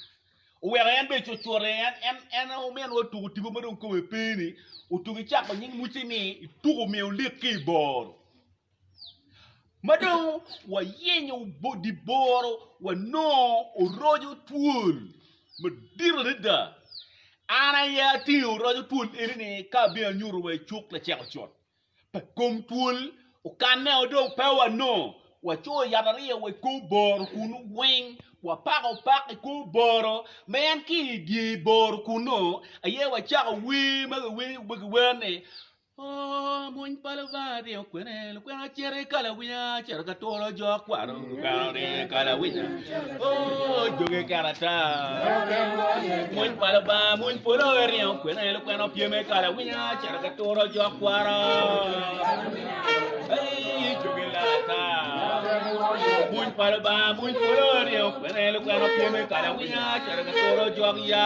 Oweko en bene cucute, en, en, en ominwa otuko tipo ma dong kome pe-ni, otuko icako nying muce ni ituko miyo olik ki i boro. Ma dong wayenyo dye boro wanongo oroco twol madit adada. An aye atingo oroco twol eni-ni ka abino anyuto wa i cuk lacek ocut. Pe kom twol okanne-o dong pe wanongo. Wacoyo yat aryo wa i kor boro kunu weng, wapako pak i kor boro ma en ki i dye boro kunu aye wacako wer ma giwero ni Oo, mony pa Lubanga ringo kwene, lukwena cito i kalawinya, cito ka turo jo kwaro, lukwena oringo i kalawinya. Oo, jogi ket ata. Mony pa Lubanga, mony polo ringo kwene, lukwena opyem i kalawinya, cito ka turo jo kwaro. Ei, jogi lar ata. Mony pa Lubanga, mony polo ringo kwene, lukwena opyem i kalawinya, cito ka turo jok ya.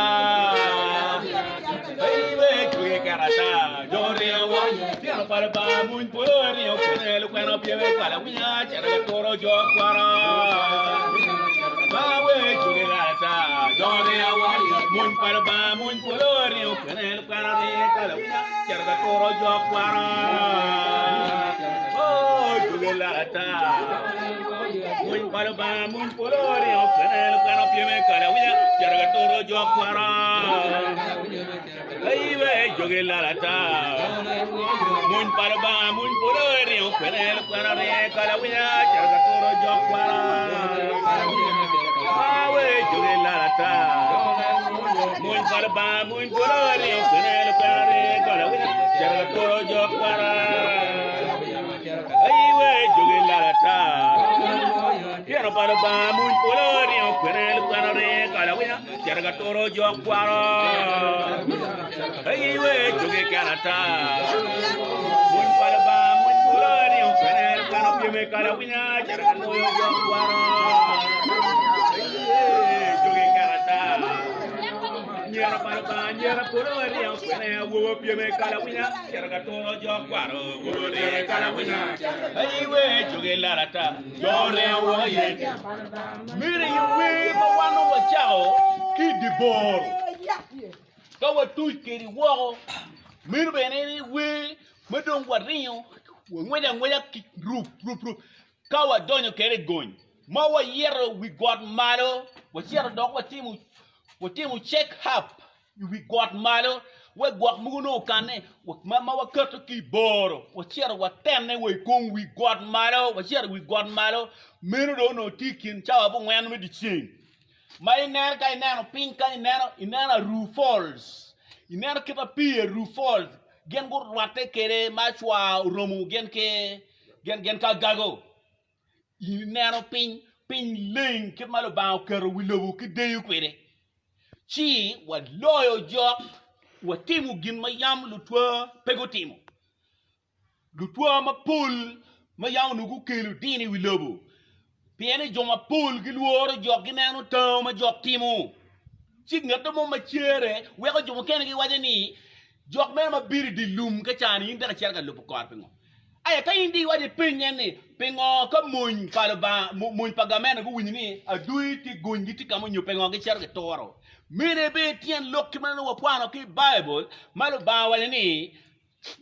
Jogi lal ata, mony pa Lubanga mony polo ringo kwene lukwena ringo kalawinya cito ka turo jok kwara. Awe jogi lal ata, mony pa Lubanga mony polo ringo kwene lukwena ringo kalawinya cito ka turo jok kwara. Awe jogi lal ata, tyen pa Lubanga mony polo ringo kwene lukwena ringo kalawinya Cito ka turo jok kwaro Iwe jogi ken ata Mony pa Lubanga mony polo ringo kwene Kwano pyem i kalawinya Cito ka turo jok kwaro Iwe jogi ken ata Nyero pa Lubanga nyero polo ringo kwene Awobe pyem i kalawinya Cito ka turo jok kwaro Awobe ringo i kalawinya Iwe jogi lal ata Jo ringo woko iye Meno aye wer ma wan dong wacako ki i dye boro ka watuc kwede woko. Meno bene aye wer ma dong waringo wangweco angweca ki rup rup rup ka wadonyo kwede i gony ma wayito wi got malo wacito dok watimo check up. I wi got malo, wek gwok mogo nongo okanne, ma waketo ki i boro, wacito watenne wa i kom wi got malo, wacito i wi got malo, meno dong onongo tye i kin cawa abongwen me dyeceng. Ma ineno ka ineno piny kany ineno, ineno Aruu Falls, ineno kit ma pii Aruu Falls gin gurwatte kwede ma cwa oromo gin ki gin ki agago. Ineno piny, piny leng kit ma Lubanga oketo wi lobo ki deyo kwede. Ci waloyo jok, watimo gin ma yam lutwa pe gutimo. Lutwa mapol ma yam onongo gukelo dini i wi lobo, pien ni jo mapol gilworo jok, gineno tango ma jok timo. Ci ngat mo ma cere weko jo mukene giwaco ni, Jok meno ma bino i dye lum ka ca-ni in dok icito ka lubo kore pingo? Aya ka in dong iwaco ipeny en ni, Pingo ka mony pa Lubanga, mony pa gamente guwinyo ni adwogi tye gonygi tye ka mo nyo pingo gicito gituro? Meno aye bene tyen lok kit ma nongo wakwano ki i Baibul ma Lubanga owaco ni,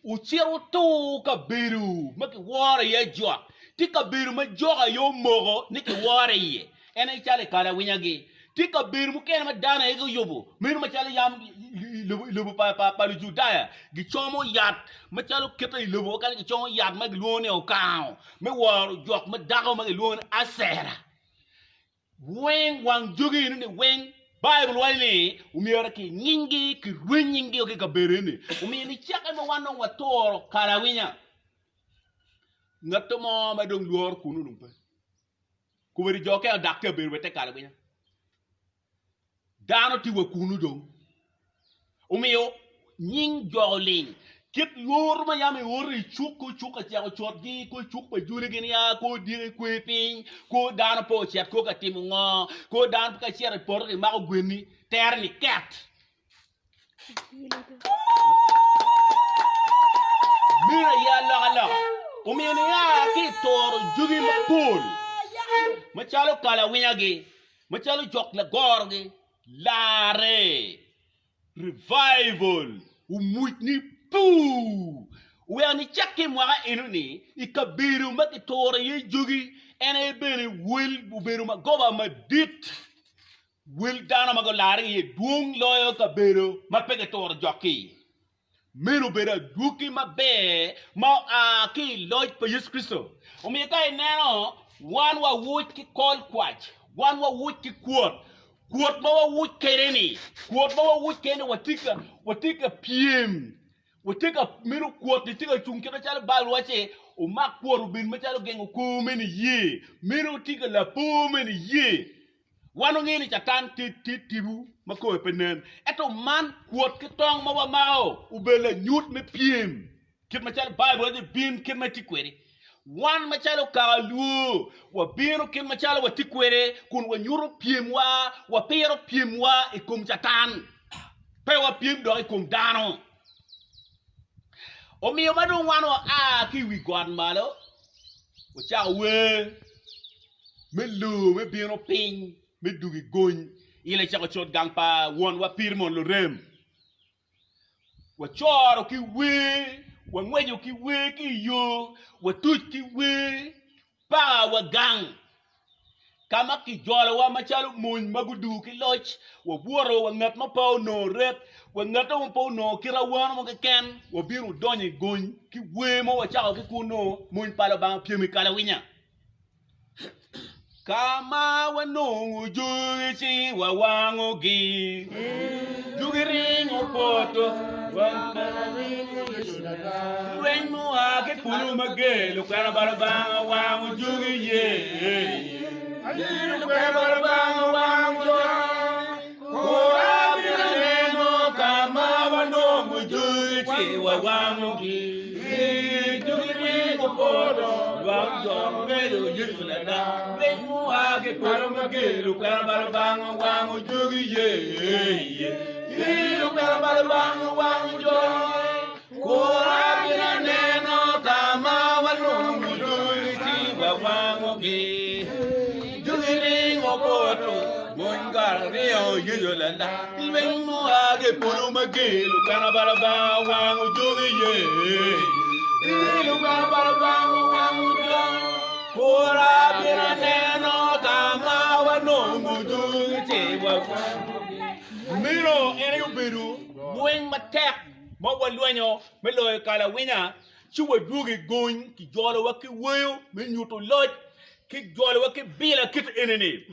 Wucit wutur kabedo ma kiworo iye jok. Tye kabedo ma jok aye omoko ni kiworo iye, en aye calo i kalawinyagi. Tye kabedo mukene ma dano aye guyubo, meno macalo yam i lobo pa Lujudaya gicomo yat macalo kite i lobowa kany gicomo yat ma gilwongo ni okango me woro jok ma dako ma gilwongo ni Acera. Weng wang jogi eno ni weng Baibul waco ni omyero ki nyinggi ki rweny nyinggi ki kabedo eni omiyo nicakke ma wan dong waturo kalawinya ngat mo ma dong lworo kunu dong pe kobedo jo kene odak tye abedo wa ite kalawinya Dano tye wa kunu dong. Omiyo nying jok oling. Kit lworo ma yam iwoto i cuk ko cuk ka ceko cotgi, ko cuk pa joligi niya, ko diki kwe piny, ko dano pe ocit ko ka timo ngo, ko dano pe ka cito i poto kimako gweni, tere ni ket. Meno aye alokaloka. Omiyo nia ki i turo jogi mapol macalo kalawinyagi, macalo jok lagorogi, larre, revival, omwuc ni puu! Oweko nicakke i mwaka enoni, i kabedo ma kituro iye jogi, en aye bene wel obedo magoba madit. Wel dano ma gularre iye dwong loyo kabedo ma pe kituro jok ki iye. Meno obedo adwogi maber ma oa ki i loc pa Yecu Kricito. Omiyo ka ineno, wan wawuc ki kol kwac, wan wawuc ki kwot. Kwot ma wawuc kwede-ni, kwot ma wawuc kwede-ni watye ka pyem, watye ka meno kwot-ti tye ka cung kit macalo Baibul wacci, wumak kwot obed macalo gengo kor me niye. Meno tye ka lapor me niye. Wan wangeyo ni Catan tye tipo ma kome pe nen, ento man kwot ki tong ma wamako obedo lanyut me pyem kit macalo Baibul waco ni bin kit ma itye kwede. Wan macalo kaka lwor, wabino kit macalo watye kwede kun wanyuto pyemwa, wapiro pyemwa i kom Catan, pe wapyem dok i kom dano. Omiyo ma dong wan waa ki i wi got malo, wacako wer. me lur me bino piny me dwogo i gony i lacako cot gang pa wonwa Pirimon Lurem. Wacoro ki wer, wangweco ki wer ki i yo, watuc ki wer paka wa gang ka ma kijolowa macalo mony ma gudugo ki loc, wabwoto wa ngat ma pe onongo ret, wa ngat mo ma pe onongo kit awano mo keken, wabino wadonyo i gony ki wer ma wacako ki kunnu, mony pa Lubanga opyem i kalawinya. Ka ma wanongo jogi ci wawangogi, jogi ringo poto, lweny mua ki polo mager, lukwena pa Lubanga wango jogi ye. Lukwena pa Lubanga wango jogi, kora bino neno ka ma wanongo jogi ci wawangogi, jogi ringo poto. Lwak jo obedo Yecu lada, lweny mua ki polo mager, lukwena pa Lubanga owango jogi ye. Lukwena pa Lubanga owango jogi, kura gin aneno ka ma wanongo jogi ci wawangogi. Jogi ringo poto, mony kara ringo Yecu lada, lweny mua ki polo mager, lukwena pa Lubanga owango jogi ye. Lubanga pa Lubanga owango jogi, kura bino neno ka ma wanongo jogi ci wawangogi. Meno en aye obedo lweny matek ma walwenyo me loyo kalawinya ci wadwogo i gony kijolowa ki weyo me nyuto loc kijolowa ki bila kit eni-ni.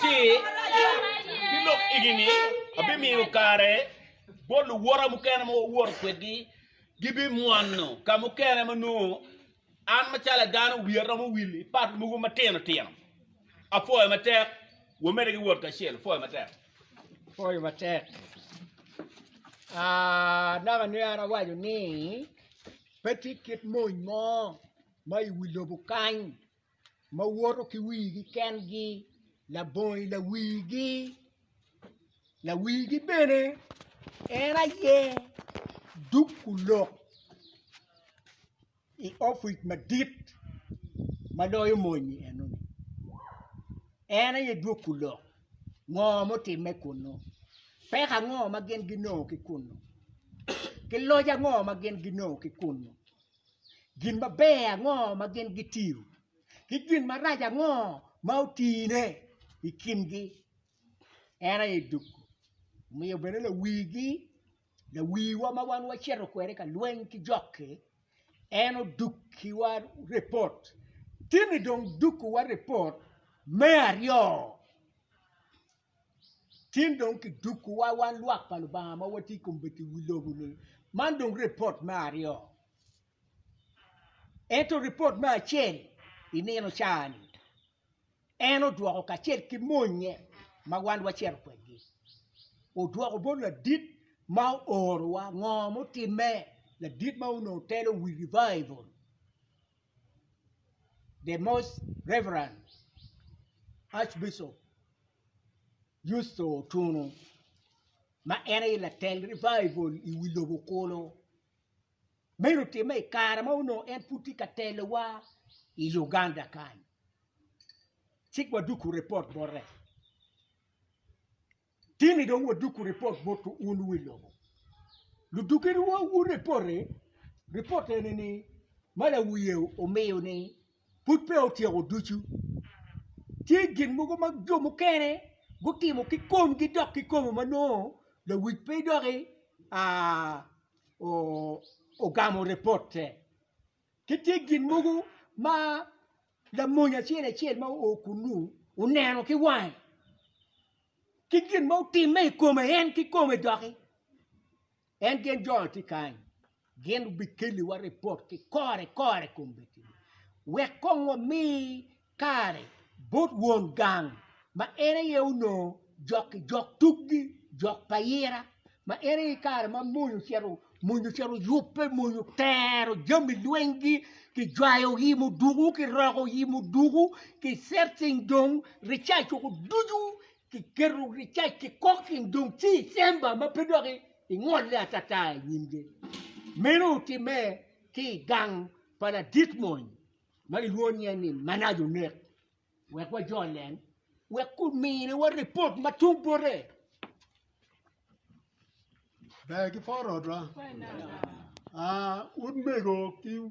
Ci ki lok igi-ni abimiyo kare bot luwota mukene ma wawoto kwedgi gibimwono ka mukene ma nongo An macalo adano wiya romo wil i pat mogo matino tino. Apwoyo matek, wamedde ki wot kacel. Apwoyo matek. Apwoyo matek. Naka ni an awaco ni pe tye kit mony mo ma i wi lobo kany ma woto ki wigi kengi labongo lawigi, lawigi bene en aye dukku lok i opic madit ma loyo mony enoni en aye dwoko lok ngo mutimme kunu peko ango ma gin ginongo ki kunu ki loc ango ma gin ginongo ki kunu gin maber ango ma gin gitiyo ki gin marac ango ma otine i kingi en aye dwoko omiyo bene lawigi Lawiwa ma wan wacito kwede ka lweny ki jok-ki, en odukkiwa ripot. Tin-ni dong dukkowa ripot me aryo. Tin dong kidukkowa wan lwak pa Lubanga ma watye i kombeddi i wi lobo-ni, man dong ripot me aryo. Ento ripot me acel i nino ca-ni, En odwoko kacel ki monnye ma wan wacito kwedgi, odwoko bot ladit ma oorowa ngo mutimme, ladit ma onongo telo wi revival, the most reverend Archbishop Yusto Otunu ma en aye latel revival i wi lobo kulu. Meno otimme i kare ma onongo en pud tye ka telowa i Uganda kany. Ci wadwogo ripot bote. Tini dong wadwogo ripot bot wun wi lobo. Ludwogi ripot-ti, ripot eni-ni ma lawiye omiyo-ni pud peya otyeko ducu. Tye gin mogo ma jo mukene gutimo ki komgi dok kikome ma nongo lawic pe doki ogamo ripotte. Ki tye gin mogo ma lamony acel acel ma oo kunnu oneno ki wange ki gin ma otimme i kome en kikome doki. En gin jo tye kany gin obikeliwa ripot ki kore kore kombeddi wek kong wami kare bot won gang ma en aye onongo jok-ki jok tuggi jok pa ira ma en aye kare ma mony ocito mony ocito yubbe mony otero jami lwenygi kijwayo i muduku kiroko i muduku ki setting dong ricac woko ducu kiketo ricac ki koking dong ci icemba ma pe dok ingolle atata i nyimgi meno otimme ki i gang pa ladit mony ma gilwongo nyinge ni Manace Onek wek wajol en wek guminiwa ripot ma tung bote. Ber ki poro otwa. Ah, utmego ki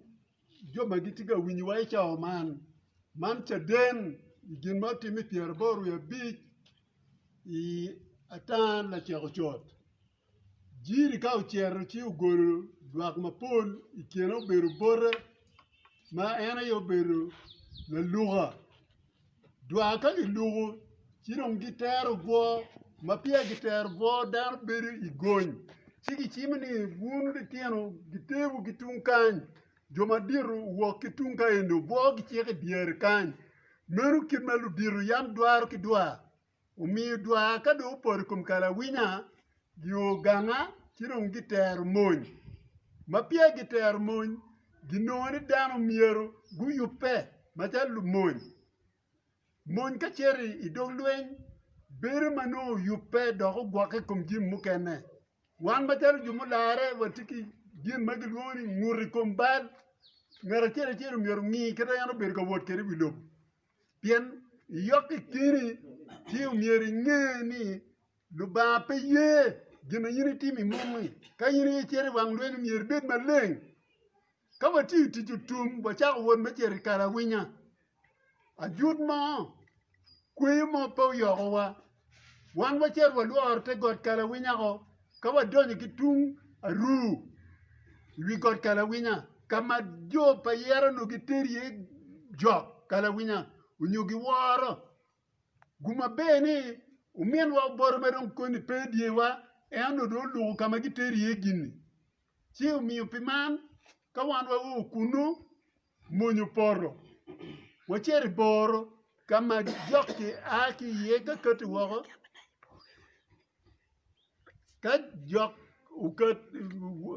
jo ma gitye ka winyowa i cawa man, man caden i gin ma otimme i pyeraboro wiye abic i ata lacek ocot. Jiri ka ocito ci ogolo lwak mapol i kine obedo bote ma en aye obedo laluka dwar ka giluko ci dong gitero obwo ma peya gitero obwo dano bedo i gony ci gicimo ni wun litino giterwu ki tung kany jo madito owok ki tung ka eni obwo giciko i dyere kany meno kit ma ludito yam dwaro ki dwar. Omiyo dwar ka dong opoto i kom kalawinya, gio ganga ci dong gitero mony. Ma peya gitero mony, ginongo ni dano myero guyubbe macalo lumony. Mony ka cito i dog lweny bedo ma nongo oyubbe dok ogwokke i kom jami mukene. Wan macalo jo mularre watye ki gin ma gilwongo ni ngut i kom bal. Ngat acel acel myero ongi kit ma en obedo ka wot kwede i wi lobo. Pien iyok i keni ci omyero inge ni Lubanga pe ye gin ma in itimo i mung-ngi. Ka in aye icito i wang lweny omyero ibed maleng. Ka watiyo tic otum wacako wot me cito i kalawinya, ajut mo kweyo mo pe oyokowa. Wan wacito walworo te got kalawinya-ko ka wadonyo ki tung aruu i wi got kalawinya ka ma jo pa yero onongo gitero iye jok kalawinya onyo giworo. Gum maber ni ominwa oboto ma dong koni pe i dyewa en onongo dong oluko ka ma gitero iye gin-ni. Ci omiyo pi man, ka wan wao kunnu, mony opoto, wacito i boro ka ma jok-ki a ki iye ka katti woko. Ka jok oket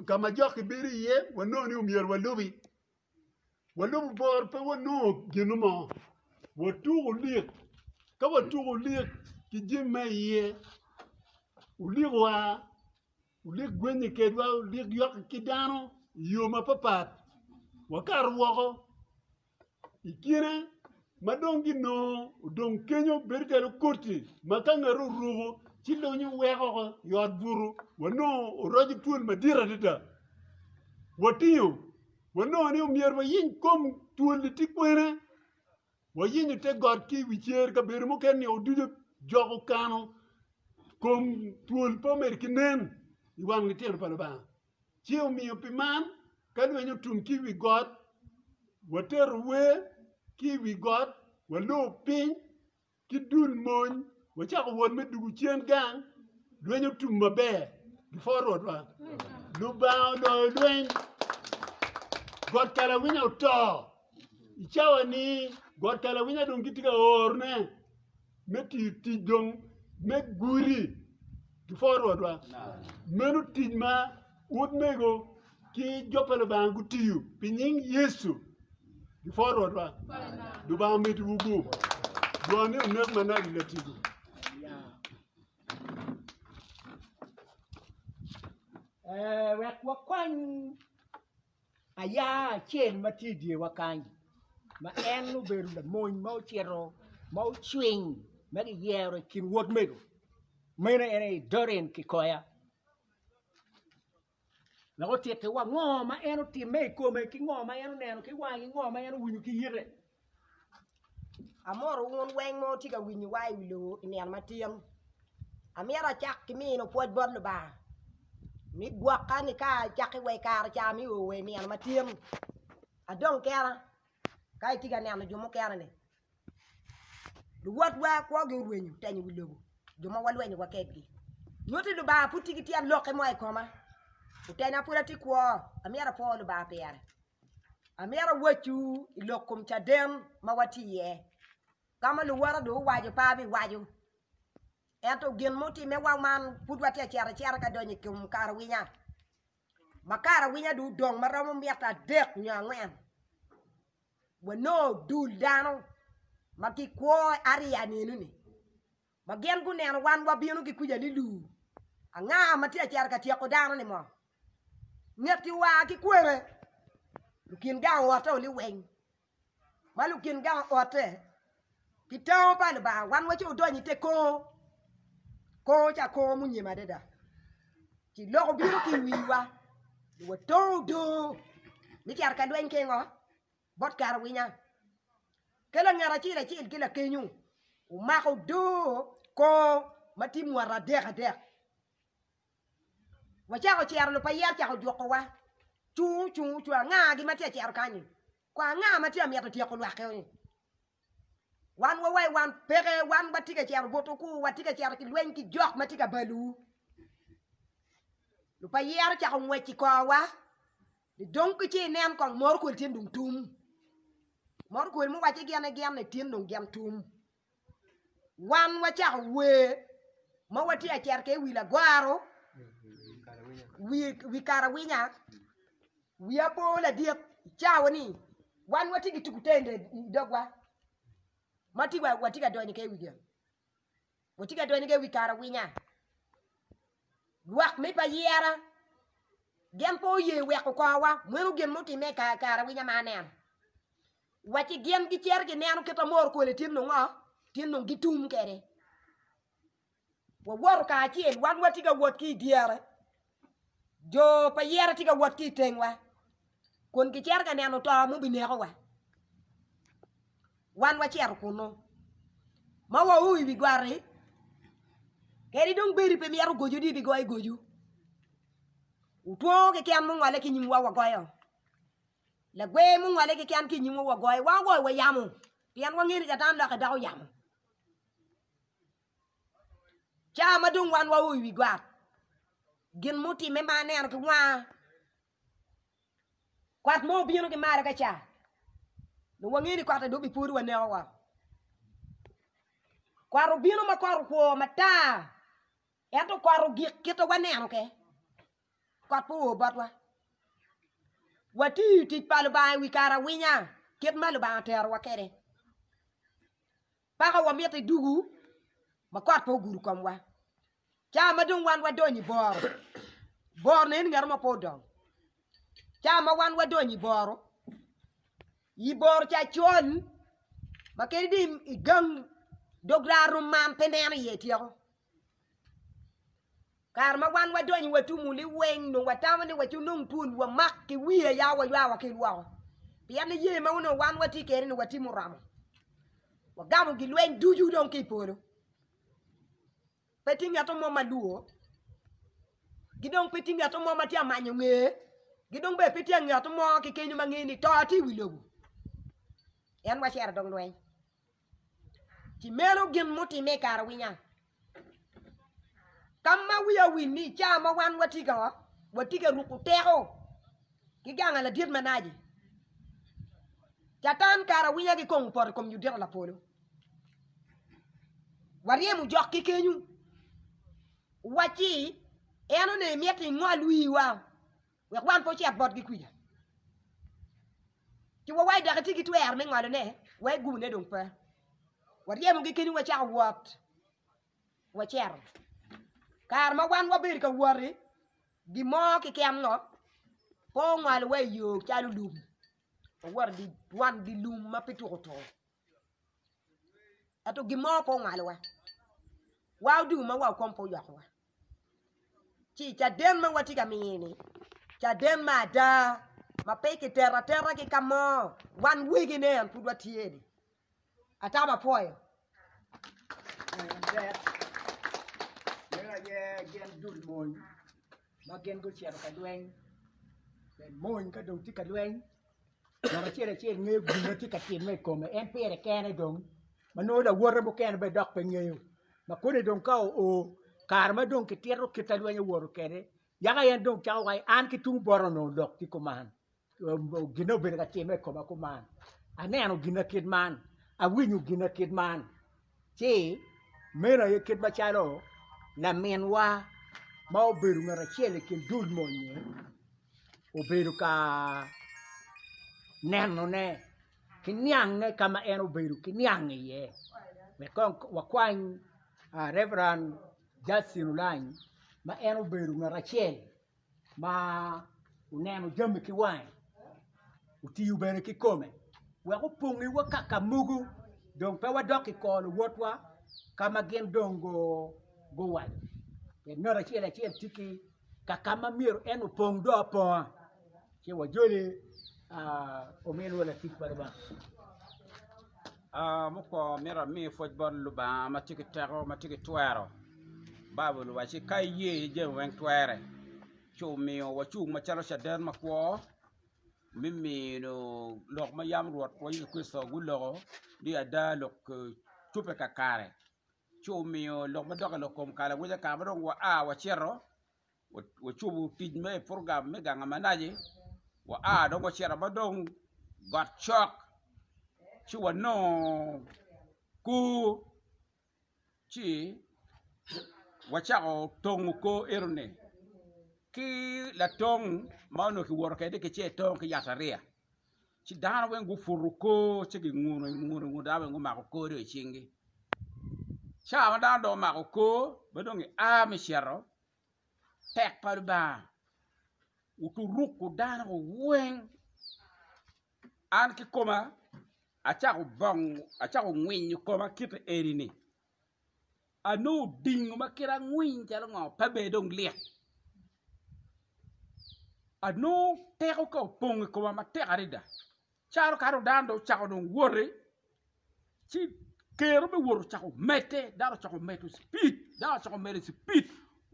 ka ma jok-ki bedo iye wanongo ni myero walubi. Walubo bor pe wanongo gin mo watuko olik ka watuko olik ki jami ma iye olik oa olik gwenye kedwa olik yokke ki dano i yo mapatpat wakato woko. I kine ma dong ginongo odong kenyo bedo calo koti ma ka ngat oruko ci lunyo weko oko i ot buto wanongo oroco twol madit adada watingo wanongo ni myero wayeny kom twol-li tye kwene wayenyo te got ki i wi cer kabedo mukene ni ducu jok okano kom twol pe omedo ki nen i wang litino pa Lubanga. Ci omiyo pi man, ka lweny otum ki i wi got, watero wer ki i wi got, walor piny ki dul mony, wacako wot me dwogo cen gang, lweny otum maber before Rwotwa. Lubanga oloyo lweny, got Kalawinya oto. I cawa-ni, got Kalawinya dong gitye ka orone. me tiyo tic dong me gudi before Rwotwa. Meno tic ma utmego ki jo pa Lubanga gutiyo pi nying Yecu before Rwotwa. Lubanga omeddiwu gum. Dwon ni onek manok i latigo. Eh, wek wakwany Aya acel ma tye i dyewa kany ma en obedo lamony ma ocito ma ocwiny ma kiyero i kin wod mego meno en aye Doreen Kikoya wek otittiwa ngo ma en otimme i kome ki ngo ma en oneno ki wange ki ngo ma en owinyo ki yite. Amoro wun weng ma wutye ka winyowa i wi lobo i nino matin. Amito acak ki mino pwoc bot Lubanga ni gwoka ni ka acakki wa i kare ca me o wa i nino matin adong kena ka itye ka neno jo mukene-ni luwotwa kwogi orwenyo otenyo wi lobo jo ma walwenyo wa kedgi nyutti Lubanga pud tye ki tyen lokke mo i koma otenya pud atye kwo amito apwo Lubanga pire. Amito awacwu i lok kom caden ma watye iye, ka ma luwota dong guwaco pe abiwaco, ento gin mutimme wa man pud watye ka cito acita ka donyo i kom karawinya, ma karawinya dong odong ma romo mita adek nyo angwen, wanongo dul dano ma gikwo ariya ni enoni. Ma gin guneno wan wabino ki kuca lilur, anga ma tye ka cito ka tyeko dano-ni mo? Nget-ti oa ki kwene? Lukin gang ootte liweng. Ma lukin gang ootte, pi tango pa Lubanga, wan waci odonyo i te kongo, kongo ca kongo munyem adada. Ci lok obino ki i wiwa, ni watongo odoo me cito ka lweny ki ngo? Bot karawinya. Ki langat acel acel ki lakenyo omako odoo kongo ma tye mwata adek adek. Wacako cito lupayer ocako jukowa, cung cung cung angagi ma tye ka cito kany-nyi? Ko anga ma tye ka mito tyeko lwak-ki? Wan wawaco wan peke wan watye ka cito botwu ku watye ka cito ki lweny ki jok ma tye ka balowu. Lupayer ocako ngwec i korwa ni dong ki ci inen kong moro kwel tye dong tum moro kwel muwacci gin ni gin ni tin dong gin tum. Wan wacako wer ma watye ka cito kwede i wi lagwaro, wi karawinya, wiya po ladit i cawa-ni wan watye ki tuku tende i dogwa ma watye ka donyo kwede i wi gin, watye ka donyo kwede i wi karawinya. Lwak me pa yera gin pe oye weko korwa meno gin mutimme i karawinya ma aneno. Wacci gin gicito gineno kit ma mor kwede tin dong ngo? Tin dong gitum kwede. Wawoto kacel, wan watye ka wot ki i dyere, jo pa yere tye ka wot ki i tengwa, kun gicito ka neno to mubinekowa. Wan wacito kunnu, ma wao i wi got-ti, kadi dong bedi pe mito goco ni ibigoyo goco, otwongo keken mungole ki i nyimwa wagoyo. Lagwer mungole keken ki i nyimwa wagoyo, wan wagoyo wa yamo, pien wangeyo ni Catan lokke doko yamo. Ca ma dong wan wao i wi got, gin mutimme ma aneno ki wanga, kot mo obino ki malo ka ca, dong wangeyo ni kot-ti dong bipwodo wa neko woko. Kot obino ma kot okwo matar, ento kot ogik kit ma waneno ke. Kot pe oo botwa. Watiyo tic pa Lubanga i wi kare awinya kit ma Lubanga oterowa kwede. Paka wamito idugu ma kot pe ogudo komwa. Ca ma dong wan wadonyo i boro, boro nen ngat mo pe odong. Ca ma wan wadonyo i boro, i boro ca col ma kadi dong i gang dog raa rom man pe neno iye tyeko. Kare ma wan wadonyo watumo liweng nongo watamo ni waci onong twol wamak ki wiye ya waywa wakel woko. Pien niye ma onongo wan watye kwede ni watye muromo. Wagamo gilweny ducu dong ki i polo. Pe tye ngat mo ma lwor, ki dong pe tye ngat mo ma tye amanyo ngeye, ki dong bene pe tye ngat mo ki kenyo ma ngeyo ni to tye i wi lobo. En wacito dong lweny. Ci meno gin mutimme i kare winya. Ka ma wiya owil ni i cawa ma wan watye ka watye ka ruko teko ki ganga ladit manaci, Catan kare awinya ki kong opoto i kom Judita lapolo. Waryemo jok ki kenyu, owacci en onongo emito ingol wiwa wek wan pe ocit botgi kwica. Ci wawaco dok etye ki twero me ngolone wa egumone dong pe. Waryemogi kenyu wacako wot wacito. Kare ma wan wabedo ka wot-ti, gin mo keken ngo pe ongolowa i yo calo lum, wawoto i wan dye lum ma pe tuko tuko. Ento gin mo pe ongalowa, wa oduu ma wa okom pe oyokowa. Ci caden ma watye ka miyo-ni, caden me ada ma pe kitero atera ki ka mo, wan wegine en pud watye-ni. Atamo apwoyo. Meno aye gin dul mony ma gin gucito ka lweny pien mony ka dong tye ka lweny ngat acel acel ngeyo gin ma tye ka timme i kome en pire kene dong ma nongo lawote mukene bene dok pe ngeyo ma koni dong ka oo kare ma dong kitito kit ma lweny owoto kwede yaka en dong cako waci an ki tung bota onongo lok tye kuman gin obedo ka timme i koma kuman aneno gin kit man awinyo gin kit man ci meno aye kit macalo laminwa ma obedo ngat acel i kin dul mony-nyi obedo ka nenone ki niange ka ma en obedo ki niang iye wek kong wakwany Reverend Justin Olany ma en obedo ngat acel ma oneno jami ki wange otiyo bene ki kome wek opongiwa kaka mogo dong pe wadok i kor luwotwa ka ma gin dong guwaco pien ngat acel acel tye ki kaka ma myero en opong dong aponga ci wajoli ominwa latic pa Lubanga. Mukwongo myero ami pwoc bot Lubanga ma tye ki teko ma tye ki twero Baibul owacci ka iye jami weng twere ci omiyo wacung macalo caden makwo me miyo lok ma yam Rwotwa Yecu Kricito guloko ni ada lok cobbe kakare ci omiyo lok madok i lok kom kalawica kare ma dong waa wacito wacobo tic me program me gang manaci waa dong wacito ma dong got cok ci wanongo kor ci wacako tongo kor enoni ki latong ma onongo kiwoto kwede ki ce tong ki yat ariya ci dano weng guputo kor ci ginguno inguno dano weng gumako kor dong i cinggi ca ma dano dong omako kor ma dong gia me cito tek pa Lubanga oturuko dano weng an kikoma acako bongo acako ngwinyo koma kite eni-ni anongo odingo ma kite angwiny calo ngo pe bene dong lit anongo teko ka opong i koma matek adada calo kadi dano dong ocako dong woti ci kero me wot ocako medde dano ocako medo cipid dano ocako medo cipid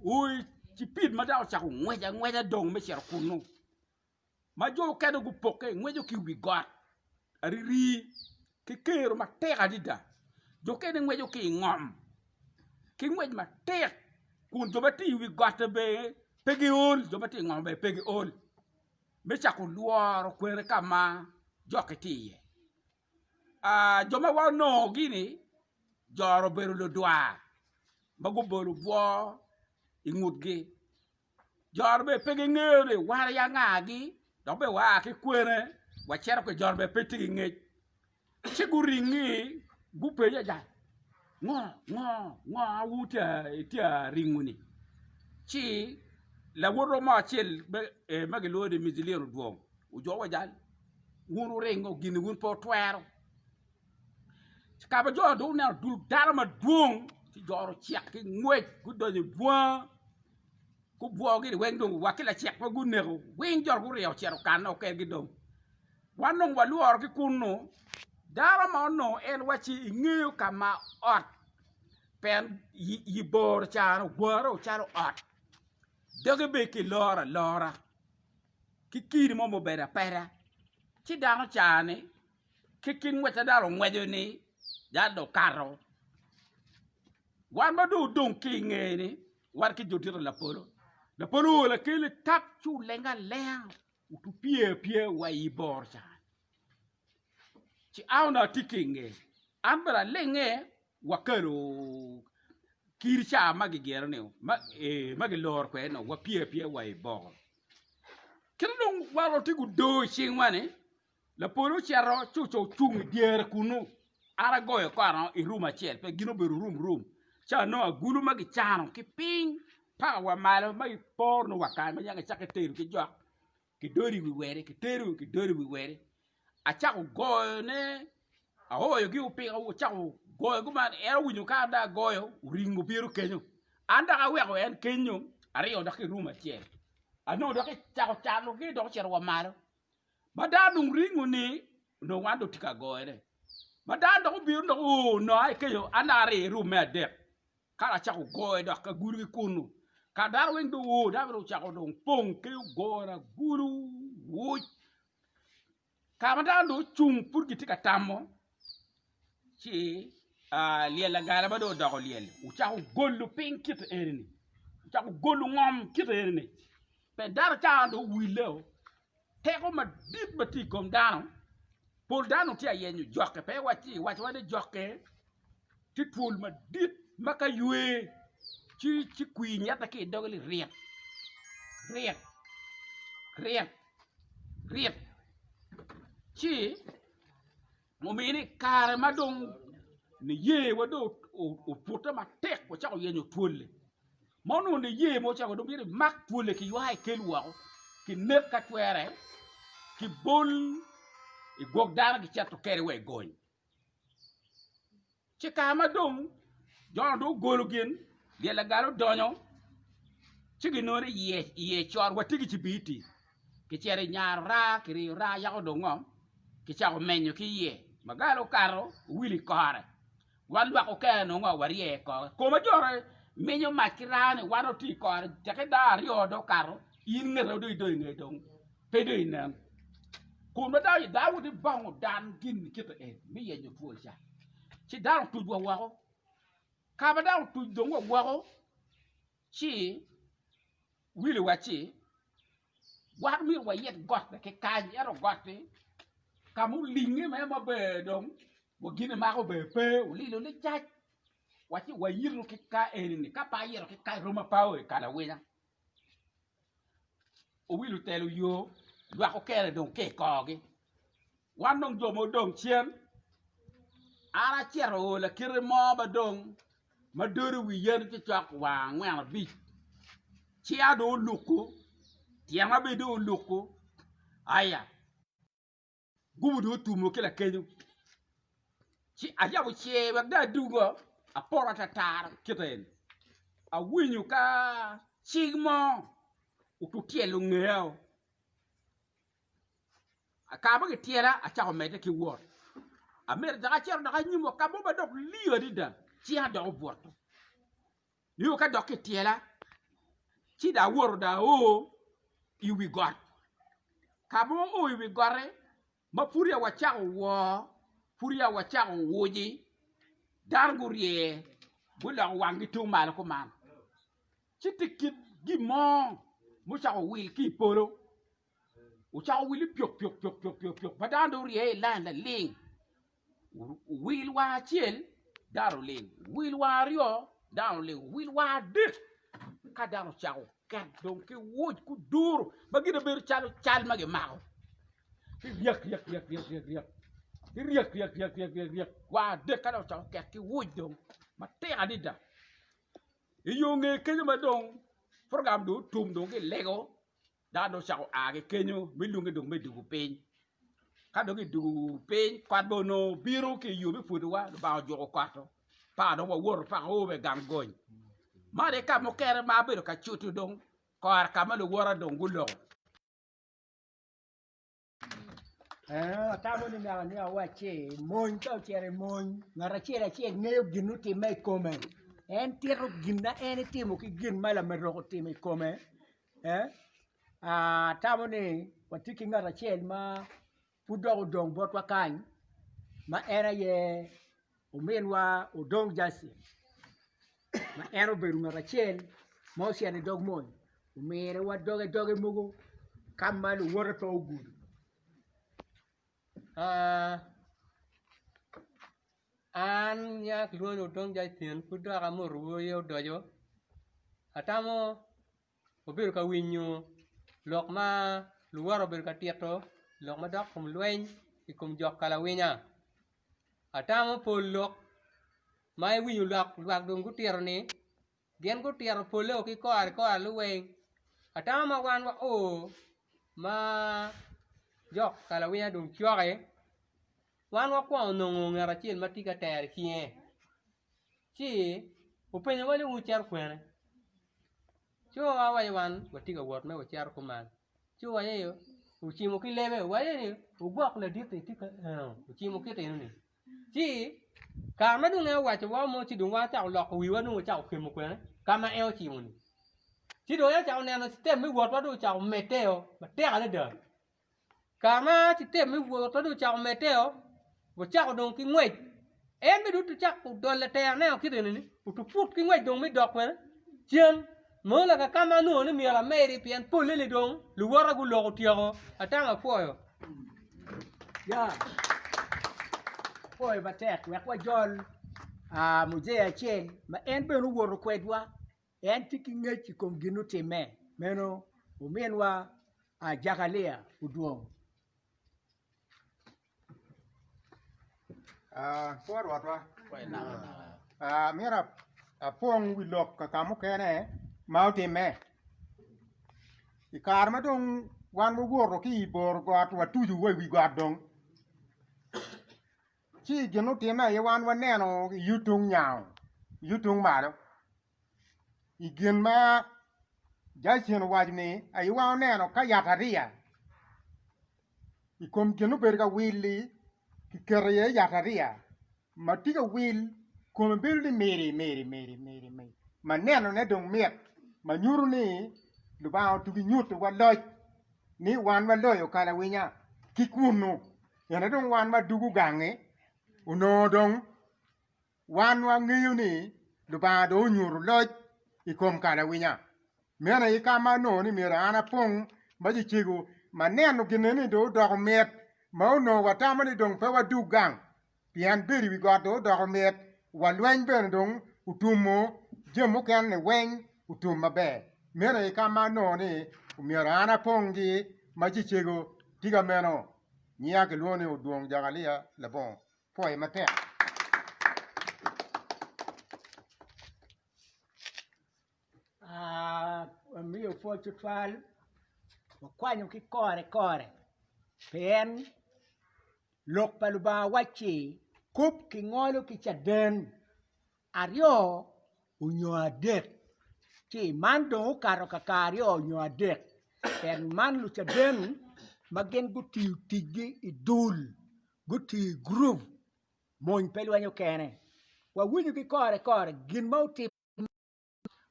o i cipid ma dano ocako ngwec angweca dong me cito kunu. Ma jo mukene gupokke ngweco ki i wi got ariri ki kero matek adada jo mukene ngweco ki i ngom ki ngwec matek kun jo ma tye i wi got-ti bene pe giol jo ma tye i ngom bene pe giol me cako lworo kwene ka ma jok-ki tye iye jo ma wanongogi-ni joro obedo ludwar ma gubolo obwo i ngutgi. Jo-nu bene pe gingeyo ni wan aye angagi dok bene waa ki kwene wacito kwede jo-nu bene pe tye ki ngec. Ci guringi gupenye aja ngo ngo ngo ma wun itye ka ringo-ni ci lawotwa mo acel ma gilwongo ni Micilin odwong ojuko wa jal wun wuringo gin-ni wun pe wutwero ka ma jo dong guneno dul dano madwong ci jo ocek ki ngwec gudonyo i bunga gubwogi weng dong wa ki lacek ma guneko weng jo guringo ocito okanne kengi dong. Wan dong walworo ki kunnu, dano ma onongo en wacci ingeyo ka ma ot pien i bor ca ogwaro calo ot doge bene kiloro alora ki kidi mo mubedo apeda ci dano ca-ni ki kit ngwec ma dano ongweco-ni dano dong okato wan ma dong odong ki i ngeye-ni wan ki jo dito lapolo, lapolo ool akele tap ci olenge alenga. Otupye apye wa i bor ca, ci an onongo atye ki i nge, an bene alinge wakelo kidi ca ma gigero-ni ma giloro kwede-ni wapye apye wa i bor. Kit ma dong wan watye ki odoo i cingwa-ni, lapolo ocito ci ocung i dyere kunnu, an agoyo kono i rum acel pien gin obedo rum rum, ci anongo agulu ma gicano ki piny paka wa malo ma giporo nongo wa kany ma yam gicako tedo ki jok kidodo i wi weri kitedo kidodo i wi weri acako goyone aoyogi opiko acako goyo kuman en owinyo ka an dong agoyo oringo obino kenyo an dok aweko en kenyo aryo dok i rum acel anongo dok ecako canogi dok ocito wa malo ma dano dong ringo-ni onongo wan dong tye ka goyone ma dano dok obino dok oo onongo a kenyo an dok aryo i rum me adek Ka acako goyo dok agulu ki kunnu, ka dano weng dong oo, dano dong ocako dong pong ki ogoro agulu, wuc. Ka ma dano dong ocung pud gitye ka tamo, ci lyel lagala ma dong odoko lyel ocako golo piny kite eni-ni, ocako golo ngom kite eni-ni, pien dano ca dong owille-o. Teko madit ma tye i kom dano, pol dano tye ka yenyo jokke, pe iwacci iwacowa ni jokke tye twol madit ma ka ywe ci kwir nyette ki i doge ni rit rit rit rit ci Omine i kare ma dong niyewa dong opute matek wacako yenyo twol-li ma onongo niye mo ocako dong myero imak twol-li kiywa ikel woko kinek ka twere kibol igwok dano gicito kwede wa i gony. Ci kare ma dong jo-nu dong ogolo gin, lyel lagala odonyo, ci ginongo ni iye cot watye ki cibiti, kicito i nyaro raa, kiriyo raa yako dong ngo, kicako menyo ki iye, magala okato owilo i kore, wan lwak okene nongo ngo warye i kore, koma jo-ni minyo mac ki raa-ni wan watye i kore teke dano aryo dong okato in ngete dong idong i ngeye dong pe dong inen kun ma dano dano woti bongo dan gin kite eni me yenyo twol ca ci dano otuc wa woko ka ma dano otuc dong wa woko ci Willy wacci wan myero wayit got-ti ki kany ento got-ti ka ma olinge mere maber dong wa gin mako bene pe olilo licac wacci wayito ki ka eni-ni ka pe ayito ki kany romo pe ao i kalawinya. Owilo otelo yo, lwak okene dong ki i korgi. Wan dong jo ma odong cen, an acito o lakite mo ma dong ma dodo wi yen tye cok wang angwen abic, cinga dong oluko, tyena bene dong oluko, aya. Gumo dong otumo ki lakenyo, ci ayabo cer wek dong adugo, apoto atata kite eni. Awinyo ka cing mo otyelo ngeya-o, kare ma gityela acako medde ki wot, amito dok acito dok anyim wa ka mo ma dok lir adada, cinga dok obwoto. Nio ka dok kityela, ci dong awoto dong ao i wi got. Ka ma wao i wi got-ti, ma pud ya wacako wor, pud ya wacako wuci, dano gurye guloko wanggi tung malo kuman, ci tye kit gin mo mucako wil ki i polo, ocako wil ni pyok pyok pyok pyok pyok ma dano dong orye i lain laling. Wil wang acel dano oling, wil wang aryo dano oling, wil wang adek ka dano ocako. ket dong ki wuc kuduro ma gine bedo calo cal ma gimako ci ryek ryek ryek ryek ryek ryek ci ryek ryek ryek ryek ryek ryek wa adek ka dong ocako ket ki wuc dong matek adada i yo nge kenyo ma dong program dong otum dong gilego Dano dong ocako a ki kenyo me lwonge dong me dwogo piny. Ka dong gidwogo piny, kot bene onongo obino ki i yo me pwodowa, Lubanga ojuko kot-to, paka dong wawoto paka oo wa i gang gony. Man aye ka mukene ma abedo ka cuto dong kore ka ma luwota dong guloko. Atamo ni myero ni awacci mony ka ocito i mony ngat acel acel ngeyo gin mutimme i kome en tito gin ma en etimo ki gin ma lamerok otimo i kome atamo ni watye ki ngat acel ma pud dok odong botwa kany ma en aye ominwa Odong Justin ma en obedo ngat acel ma ocito i dog mony ominiwa doge doge mogo ka ma luwote pe ogudo. An nya kilwongo ni Odong Justin pud dok amotowu aye odoco atamo wabedo ka winyo lok ma luwote obedo ka tito lok madok i kom lweny i kom jok kalawinya atamo pol lok ma iwinyo lwak dong gutito ni gin gutito polle o ki kore kore liweng atamo ma wan wa o ma jok kalawinya dong cok-ki wan wakwongo nongo ngat acel ma tye ka tero cinge ci openyowa ni wucito kwene ci wawaco wan watye ka wot me wacito kuman ci owaco ni ocimo ki lebe owaco ni wugwok ladit-ti tye ka eno ocimo kit enoni ci kare ma dong en owaco wa mo ci dong wan wacako loko wiwa dong wacako kemo kwene ka ma en ocimo-ni ci dong en ocako neno citep me wotwa dong ocako medde-o matek adada. Kare ma citep me wotwa dong ocako medde-o, wacako dong ki ngwec. En bene dong ocako dolo aterane kit eni-ni, otuput ki ngwec dong me dok kwene cen. Mono laka ka ma anongo ni myero amedi pien polle-ni dong luwota guloko tyeko, atamo apwoyo. Ya, apwoyo matek wek wajol mujee acel ma en bene owoto kwedwa. En tye ki ngec i kom gin mutimme meno ominwa Jakalia odwong. Kwo Rwotwa, myero apong wi lok ka mukene ma otimme. I kare ma dong wan wawoto ki i boro got watuco wa i wi got dong, ci gin mutimme aye wan waneno yutung nyango yutung malo. I gin ma Jacen owaco ni aye wan oneno ka yat ariya i kom gin obedo ka wil-li kiketo iye yat ariya ma tye ka wil kome bedo ni miri miri miri miri ma nenone dong mit ma nyuto ni Lubanga otugi nyutowa loc ni wan waloyo kalawinya ki kunu ene dong wan wadugo gangi onongo dong Wan wangeyo ni Lubanga dong onyuto loc i kom kalawinya. Meno aye ka ma anongo ni myero an apong ma cecego ma neno gin-ni dong odoko mit ma onongo watamo ni dong pe wadug gang pien bedo i wi got dong odoko mit wa lweny bene dong otumo jami mukene-ni weng otum maber. Meno aye ka ma anongo ni myero an apong-gi ma cecego tika meno nyinga kilwongo ni Odwong Jakalia Labongo. pwoye matek. Amiyo pwoc tutwal wakwanyo ki kore kore pien lok pa Lubanga wacci kop kingolo ki caden aryo onyo adek ci man dong okato kaka aryo onyo adek pien man lucaden ma gin gutiyo ticgi i dul Gutiyo i gurup, mony pe lwenyo kene. Wawinyo ki kore kore gin ma otimme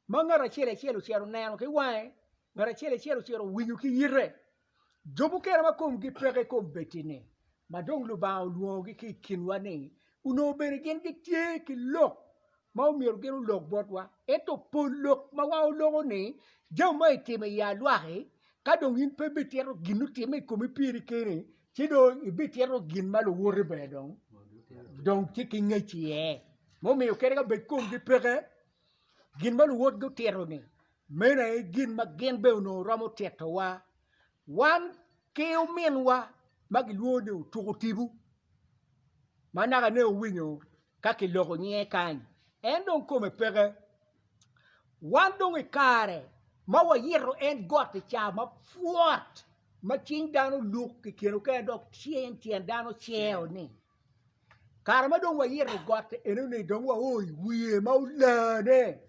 ma ngat acel acel ocito oneno ki wange, ngat acel acel ocito owinyo ki yite. Jo mukene ma komgi peke i kom beti-ni, ma dong Lubanga olwongogi ki i kinwa-ni, onongo bene gin gitye ki lok ma omyero gin olok botwa. Ento pol lok ma wan oloko-ni, jami ma itimo i alwaki, ka dong in pe ibitito gin mutimme i komi piri keni, ci dong ibitito gin ma luwoti bene dong dong tye ki ngec iye. Mumiyo kadi ka bed komgi peke, gin ma luwotgi otito-ni. Meno aye gin ma gin bene onongo romo titowa. Wan ki ominwa ma gilwongo ni Otuku Tipo, ma naka ne owinyo ka kiloko nyinge kany, en dong kome peke. Wan dong i kare ma wayito en got-ti ca mapwot ma cing dano luk i kine mukene dok tyen dano ceo-ni, Kare ma dong wayito got enoni dong wao i wiye ma olane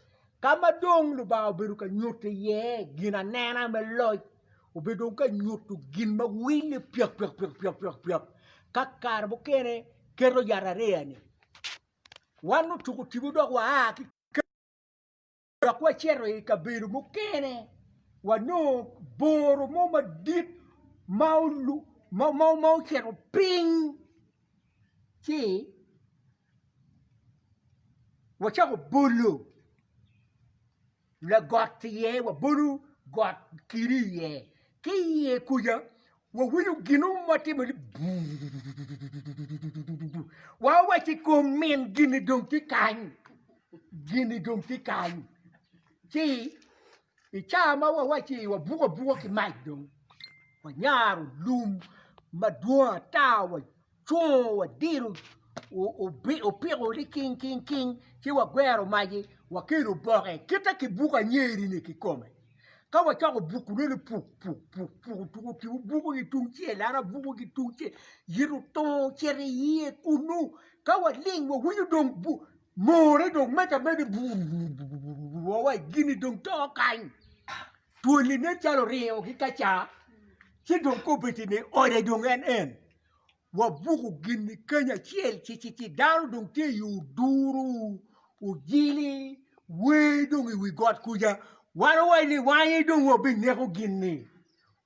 ka ma dong Lubanga obedo ka nyuto iye ginanena me loc obedo dong ka nyuto gin ma wille pyek pyek pyek pyek pyek ka kare mukene keto yat ariya-ni wan otuko tipo dok waa ki Dok wacito i kabedo mukene, wanongo boro mo madit ma ocito piny ci wacako bolo lagot iye, wabolo got kidi iye ki iye kuca wawinyo gin mo ma timo ni buuuuuuuuuuuuuu wa waco i kom min gini dong tye kany gini dong tye kany ci i caa ma wawaci wabuko abuka ki mac dong wanyaro lum madwong ata wacungo wadiro opiko liking king king ci wagwero maci wakelo oboke kite kibuko anyeri-ni kikome. Ka wacako bukone ni puk puk puk puk otuko tipo buko ki tung cel an abuko ki tung cel yito otongo ocito iye kunu ka waling wawinyo dong more dong medde ameda ni buuuuuuuu wa gini dong to kany twoli nen calo oringo ki kaca ci dong kobeddi ni ode dong en en Wabuko gin-ni keny acel ci dano dong tye i oduru, ojili, wer dong i wi got kuca. Wan owaco ni wan aye dong wabineko gin-ni.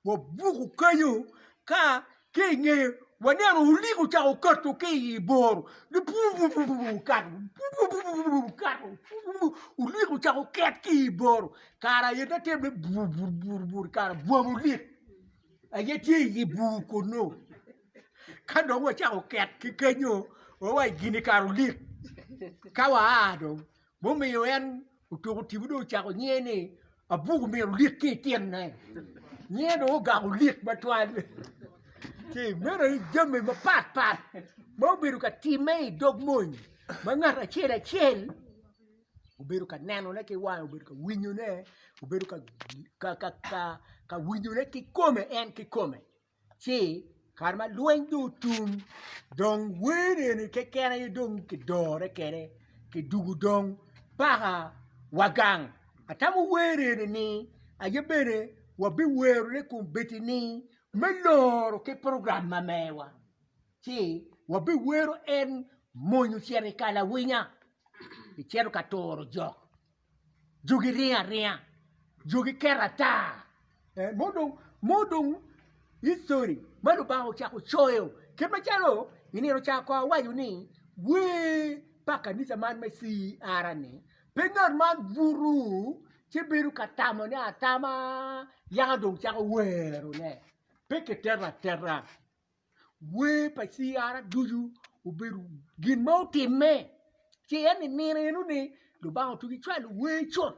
Wabuko kenyo ka ki i ngeye waneno olik ocako kato ki i boro ni pupupupu okato pupupupu okato pupupupu olik ocako ket ki i boro kara aye te temme burburubur kara bwom olik. aye tye i bur kunnu. Ka dong wacako ket ki kenyo, wawaco gini kara olik. Ka waa dong, mumiyo en otuko tipo dong ocako nyinge ni abuku myero olik ki i tinne. Nyinge dong ogako olik matwal. Ci meno aye jami mapat pat ma obedo ka timme i dog mony ma ngat acel acel obedo ka nenone ki wange, obedo ka winyone, obedo ka winyone kikome en kikome ci kare ma lweny dong otum dong wer eni keken aye dong kidore kwede kidugo dong paka wa gang atamo wer eni ni aye bene wabiwerone kombeddi ni me loro ki program ma mewa ci wabiwero en mony ocito i kalawinya. Icito ka turo jok, jogi ringo aringa, jogi ket ata. Mo dong history ma Lubanga ocako coyo kit macalo i nino ca ko awaco ni wer pa kanisa man me CR ni pe ngat man buto ci bedo ka tamone atama yaka dong cako werone pe kiteto ateta. Wer pa CR ducu obedo gin ma otimme ci en i nino enoni Lubanga otugi cwalo wer cut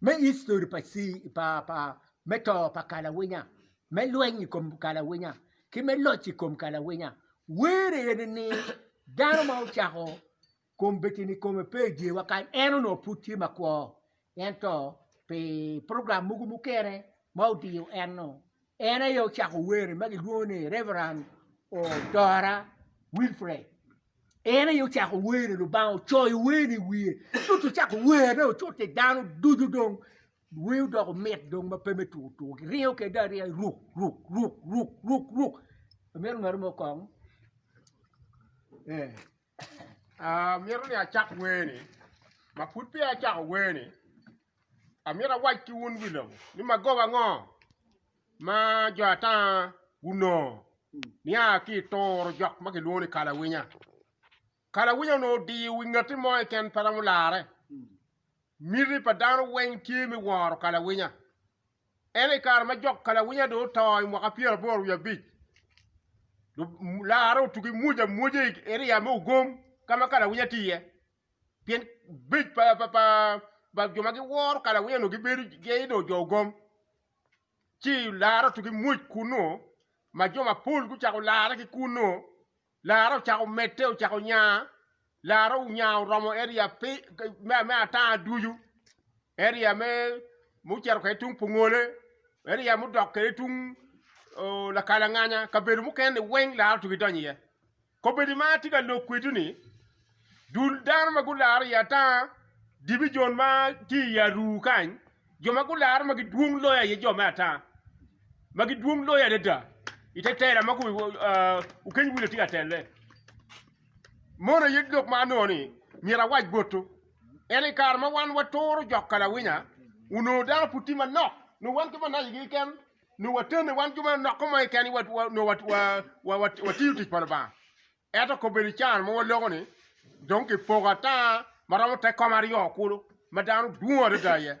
me history pa me to pa kalawinya me lweny i kom kalawinya ki me loc i kom kalawinya wer eni dano ma ocako kombeddi-ni kome pe i dyewa kany en onongo pud tye makwo ento pi program mogo mukene ma odiyo en-nu en aye ocako wer ma gilwongo ni Reverend Odora Wilfred en aye ocako wer-ri Lubanga ocoyo wer-ri i wiye cut ocako werne ocuto i dano ducu dong wer odoko mit dong ma pe me tuko tuko giringo kwede aringa ruk ruk ruk ruk ruk ruk amito ngat mo kong ee. Amito ni acak wer-ni, ma pud peya acako wer-ni, amito awac ki wun wi lobo ni magoba ango ma jo ata gunongo nia ki i turo jok ma kilwongo ni kalawinya. Kalawinya onongo odiyo wi ngati mo keken pe romo larre. Miti pa dano weng tye me woro kalawinya. Ento i kare ma jok kalawinya dong oto i mwaka 85, larre otugi mwoc amwoca i area me Ogom ka ma kalawinya tye iye. Pien bec pa. jo ma giworo kalauwinya onongo gibedo gin onongo jo ogom. Ci laro otugi mwoc kunnu ma jo mapol gucako larre ki kunnu. Laro ocako medde ocako nya, laro onya oromo area me ata ducu, area me mucito kwede tung Pongole, area mudok kwede tung Lakalanganya, kabedo mukene-ni weng laro otugi donyo iye. Kobedi ma atye ka lok kwedwu-ni, dul dano ma gularo i ata divijon ma tye i Aruu kany, jo ma gularo ma gidwong loyo aye jo me ata, ma gidwong loyo adada i te tela ma Okeny Willie tye ka telle. Mono aye lok ma anongo ni myero awac botwu. Ento i kare ma wan waturo jok kalawinya, onongo dano pud tye manok, nongo wan ki manacigi keken nongo watene wan jo manok mo keken nongo watiyo tic pa Lubanga. Ento kobedo i can ma waloko-ni, dong kipoko ata ma romo te kom aryo kulu ma dano dwong adada iye.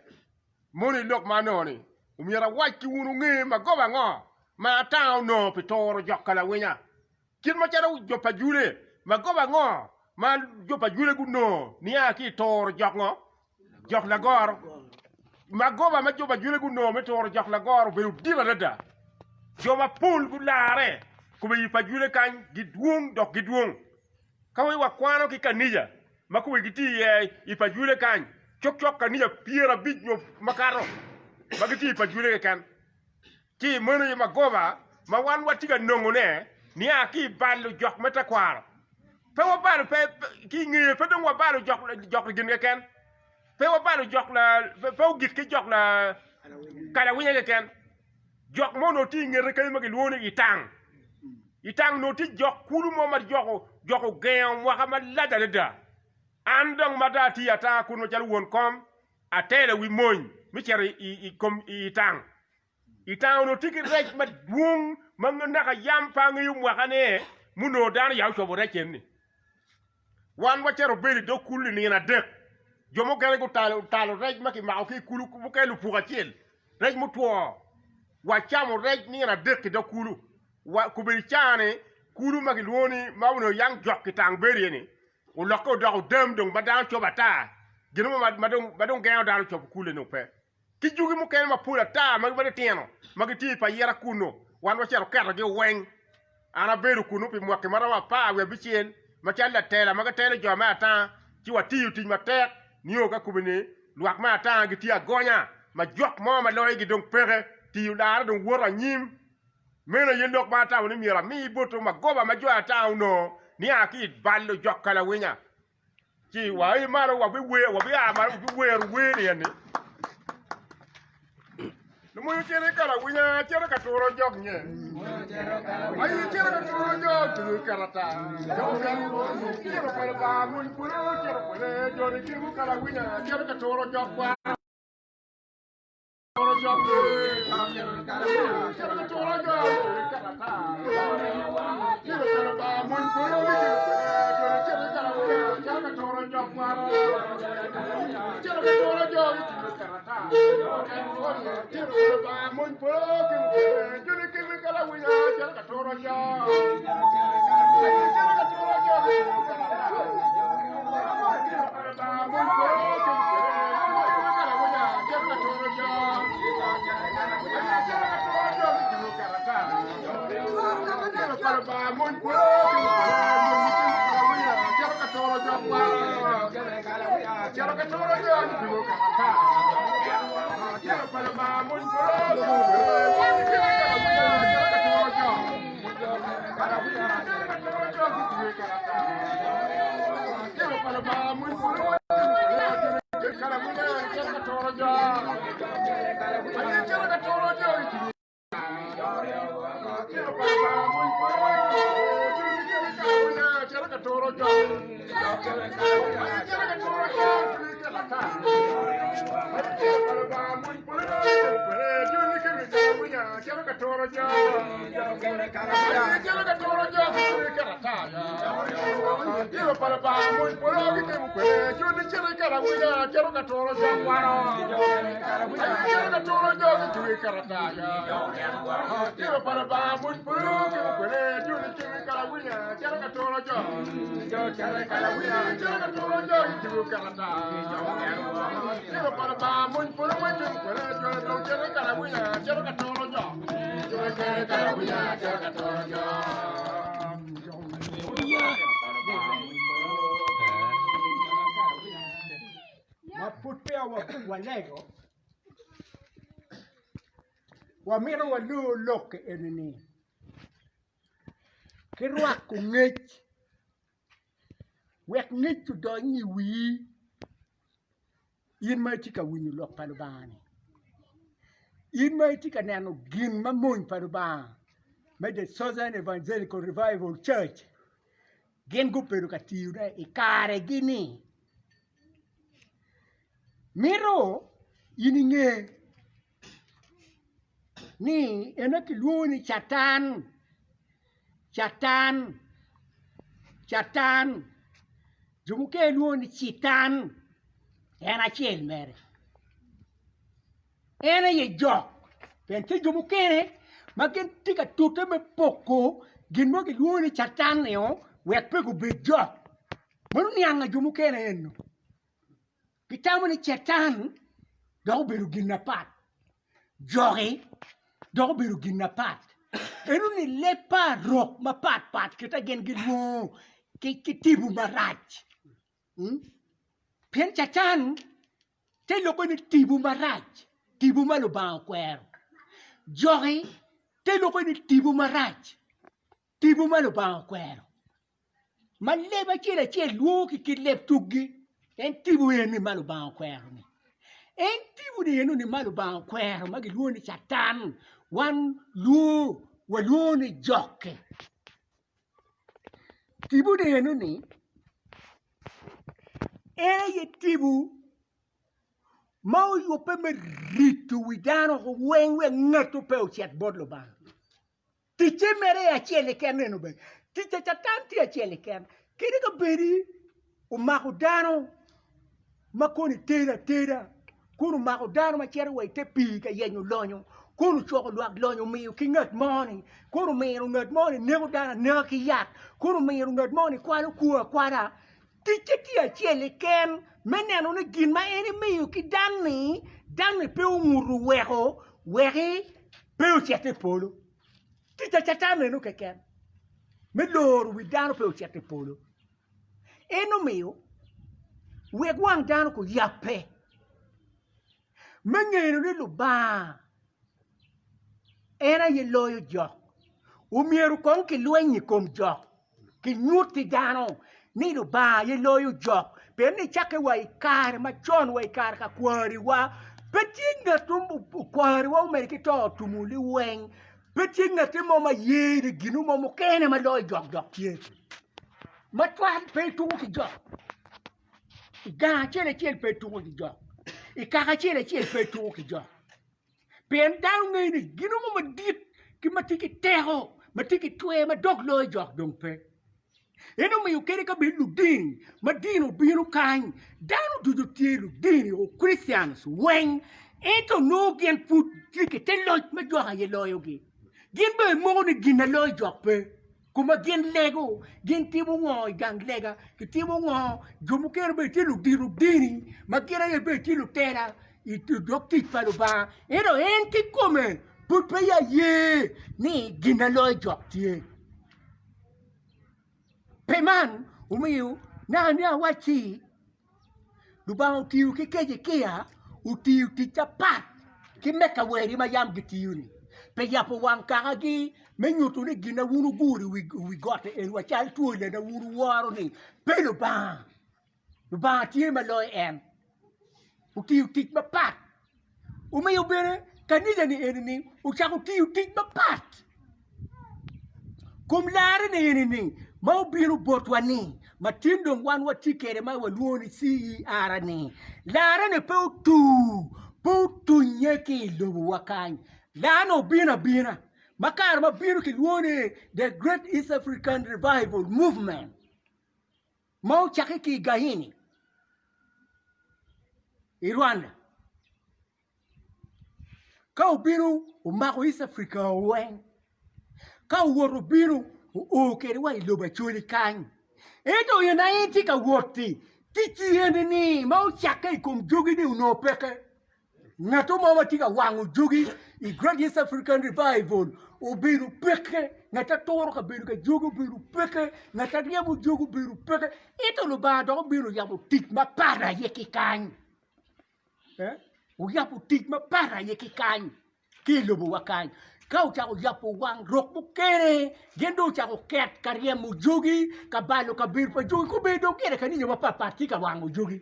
Mono i lok ma anongo-ni, omyero awac ki wun wunge magoba ango ma ata onongo pi turo jok kalawinya. Kit macalo jo pa Jule, magoba ango ma jo pa Jule gunongo nia ki i turo jok ngo? Jok lagoro. Magoba ma jo pa Jule gunongo me turo jok lagoro obedo dit adada. Jo mapol gularre kome i pa Jule kany gidwong dok gidwong. Ka wai wakwano ki kanica ma kome gitye iye i pa Jule kany, cokcok kanica 50 nyo makato ma gitye i pa Jule keken. Ci meno aye magoba ma wan watye ka nongone nia ki i balo jok me tekwaro. Pe wabalo pe ki i ngeye pe dong wabalo jok jok gin keken. Pe wabalo jok la pe ogik ki jok la kalawinya keken. Jok mo onongo tye i ngete kenyo ma gilwongo ni itang. Itang onongo tye jok kulu mo ma jok jok ogengo mwaka malac adada. An dong ma dong atiyo ata kun macalo won kom atelo wi mony me cito i kom i tang. I tang onongo tye ki rec madwong ma naka yam pe angeyo mwakane munongo dano ya ocobo rec eni. Wan wacito wabedo i dog kulu nino adek. Jo mukene gutalo talo rec ma kimako ki i kulu, mukene lupuk acel, rec mutwo. Wacamo rec nino adek i dog kulu. Wa kobedo caa-ni kulu ma kilwongo ni ma onongo yang jok ki tang bedo iye-ni olokke odoko odam dong ma dano cobo ata, gin mo ma dong gengo dano cobo kulu-ni dong pe. Ki jugi mukene mapol ata ma gitino ma gitye i payira kunnu, wan wacito ketogi weng. An abedo kunnu pi mwaki ma romo 17 macalo latela ma gitelo jo me ata, ci watiyo tic matek nio ka kobbe-ni lwak me ata gitye agonya ma jok mo ma loyogi dong peke, tiyo larre dong woto anyim. Meno aye lok ma atamo ni myero ami botwu magoba ma jo ata onongo nia ki i balo jok kalawinya. Ci wa malo wabiwer, wabia malo wabiwero wer ni eni. Lumonyo cito i kalawinya, cito ka turo jok nye. Aye cito ka turo jok turo karata. Jok cito pa Lubanga mony polo cito kwede joni gimo kalawinya cito ka turo jok kwa. Tiro pa Lubanga mony polo gitimo kwede, joni cito i kalawinya, cito ka turo jo kwano. Cito ka turo jo gitugo i karatac. Tiro pa Lubanga mony polo gitimo kwede, joni cito i kalawinya, cito ka turo jo. Cito ka turo jo gitugo i karatac. Tiro pa Lubanga mony polo gitimo kwede, joni dong cito i kalawinya, cito ka turo jo. Cito i kalawinya, cito ka turo jo. Ma pud peya walego, wamito walor lok eni-ni ki rwako ngec wek ngec odony i wii. In ma itye ka winyo lok pa Lubanga-ni, in ma itye ka neno gin ma mony pa Lubanga me The Southern Evangelical Revival Church gin gubedo ka tiyone i karegi-ni, mito in inge ni eno kilwongo ni Catan, Catan, Catan. Jo mukene lwongo ni Citan, en acel mere. En aye jok, pien tye jo mukene ma gin tye ka tute me poko gin mo gilwongo ni Catan-nio wek pe gubed jok. Meno niango jo mukene eno. Gitamo ni Catan dok obedo gin mapat, joki dok obedo gin mapat. Enoni leb pa rok mapat pat kit ma gin gilwongo ki tipo marac. Pien Catan te lobbe ni tipo marac, tipo ma Lubanga okwero. Joki te lobbe ni tipo marac, tipo ma Lubanga okwero. Ma leb acel acel lwongo ki kit leb tuggi, en tipo eni ma Lubanga okwero-ni. En tipo-ni eno-ni ma Lubanga okwero ma gilwongo ni Catan, wan lwongo walwongo ni jokke. Tipo-ni eno-ni en aye tipo ma oyubbe me rito wi dano weng wek ngat-tu pe ocit bot Lubanga. Ticce mere aye acel keken eno bene. Tic pa Catan tye acel keken. Kadi ka bedi omako dano ma kono itedo ateda, kono omako dano ma cito wa i te pii ka yenyo lonyo, kono ocoko lwak lonyo omiyo ki ngat mo-ni, kono omiro ngat mo-ni neko dano aneka ki yat, kono omiro ngat mo-ni kwalo kwo akwala, ticce tye acel keken me neno ni gin ma en emiyo ki dan-ni, dan-ni pe onguto weko weki pe ocit i polo. Tic pa Catan eno keken me loro wi dano pe ocit i polo. En omiyo wek wang dano guyabbe me ngeyo ni Lubanga en aye loyo jok. Omyero kong kilweny i kom jok. Kinyut ki dano ni Lubanga aye loyo jok, pien nicakke wa i kare macon wa i kare ka kwariwa, pe tye ngat mo kwariwa omedde ki to otumo liweng, pe tye ngat mo ma ye ni gin mo mukene ma loyo jok dok tye. Matwal pe ituko ki jok, i gang acel acel pe ituko ki jok, i kaka acel acel pe ituko ki jok. Pien dano ngeyo ni gin mo madit ki ma tye ki teko ma tye ki twer ma dok loyo jok dong pe. En omiyo kadi ka bed ludini ma dini obino kany, dano ducu tye ludini o Christians weng, ento nongo gin pud tye ki te loc ma jok aye loyogi. Gin bene moko ni gin na loyo jok pe. Kuma gin lego, gin timo ngo i gang lega, gitimo ngo, jo mukene bene tye ludito dini ma gin aye bene tye lutela i dog tic pa Lubanga, ento en kikome pud pe ya ye ni gin na loyo jok tye. Pi man omiyo naka ni awacci Lubanga otiyo ki Kejekia, otiyo tic apat ki me ka weri ma yam gitiyo-ni, pi yabo wang kakagi me nyuto ni gin ma wun wuguro i wi got eni wa cal twol eni ma wun wuworo-ni pe Lubanga. Lubanga tye ma loyo en. Otiyo tic mapat. Omiyo bene kanica-ni eni-ni ocako tiyo tic mapat. Kom larre-ni eni-ni ma obino botwa-ni, ma tin dong wan watye kwede ma walwongo ni CER-ni, larre-ni pe otur, pe otunye ki i lobowa kany. Larre-ni obino abina, ma kare ma bino kilwongo ni The Great East African Revival Movement. ma ocakke ki i Gahini i Rwanda ka obino omako East Africa weng ka owoto obino oo kwede wa i lobo Acholi kany ento in aye itye ka wot-ti ticci eni-ni ma ocakke i kom jogi-ni onongo peke. Ngat mo ma tye ka wango jogi i Great East African Revival obedo peke, ngat aturo kabedo ka jogi obedo peke, ngat aryemo jogi obedo peke, ento Lubanga dok obino oyabo tic mapat aye ki kany. Eh? Oyabo tic mapat aye ki kany ki i lobowa kany. Ka ocako yabo wang rok mukene, gin dong ocako ket ka ryemo jogi, ka balo kabedo pa jogi, kobedo dong gire kanisa mapatpat tye ka wango jogi.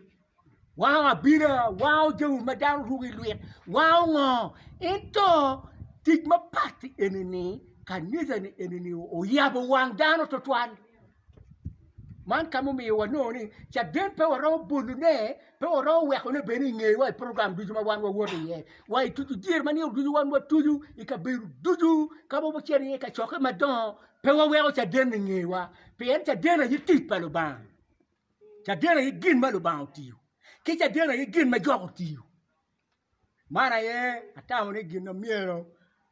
Wango abila, wango jami ma dano ruko i lwit, wango ngo. Ento tic mapat eni-ni, kanisa-ni eni-ni oyabo wang dano twatwal. Man ka mumiyo wanongo ni caden pe waromo bolone, pe waromo wekone bene i ngewa i program ducu ma wan wawoto iye. Wa i tuco jiri ma nino ducu wan watuco i kabedo ducu ka ma wacito iye i kacokke madongo, pe waweko caden i ngewa pien caden aye tic pa Lubanga. Caden aye gin ma Lubanga otiyo, ki caden aye gin ma jok otiyo. Man aye atamo ni gin ma myero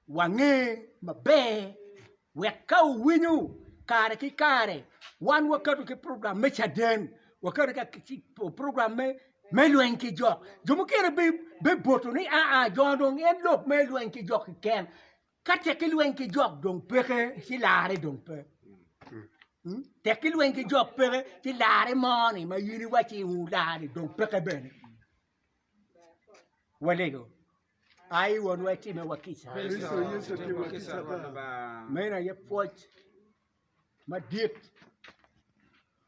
wange maber wek ka wuwinyo kare ki kare wan waketo ki program me caden, waketo ki program me lweny ki jok. Jo mukene bibwuto ni aa jo dong en lok me lweny ki jok keken. Ka tek ki lweny ki jok dong peke ci larre dong pe. Tek ki lweny ki jok peke ci larre mo-ni ma in iwacci wular-ri dong peke bene. Walego. Ai Wonwa itimewa kica. Meno aye pwoc madit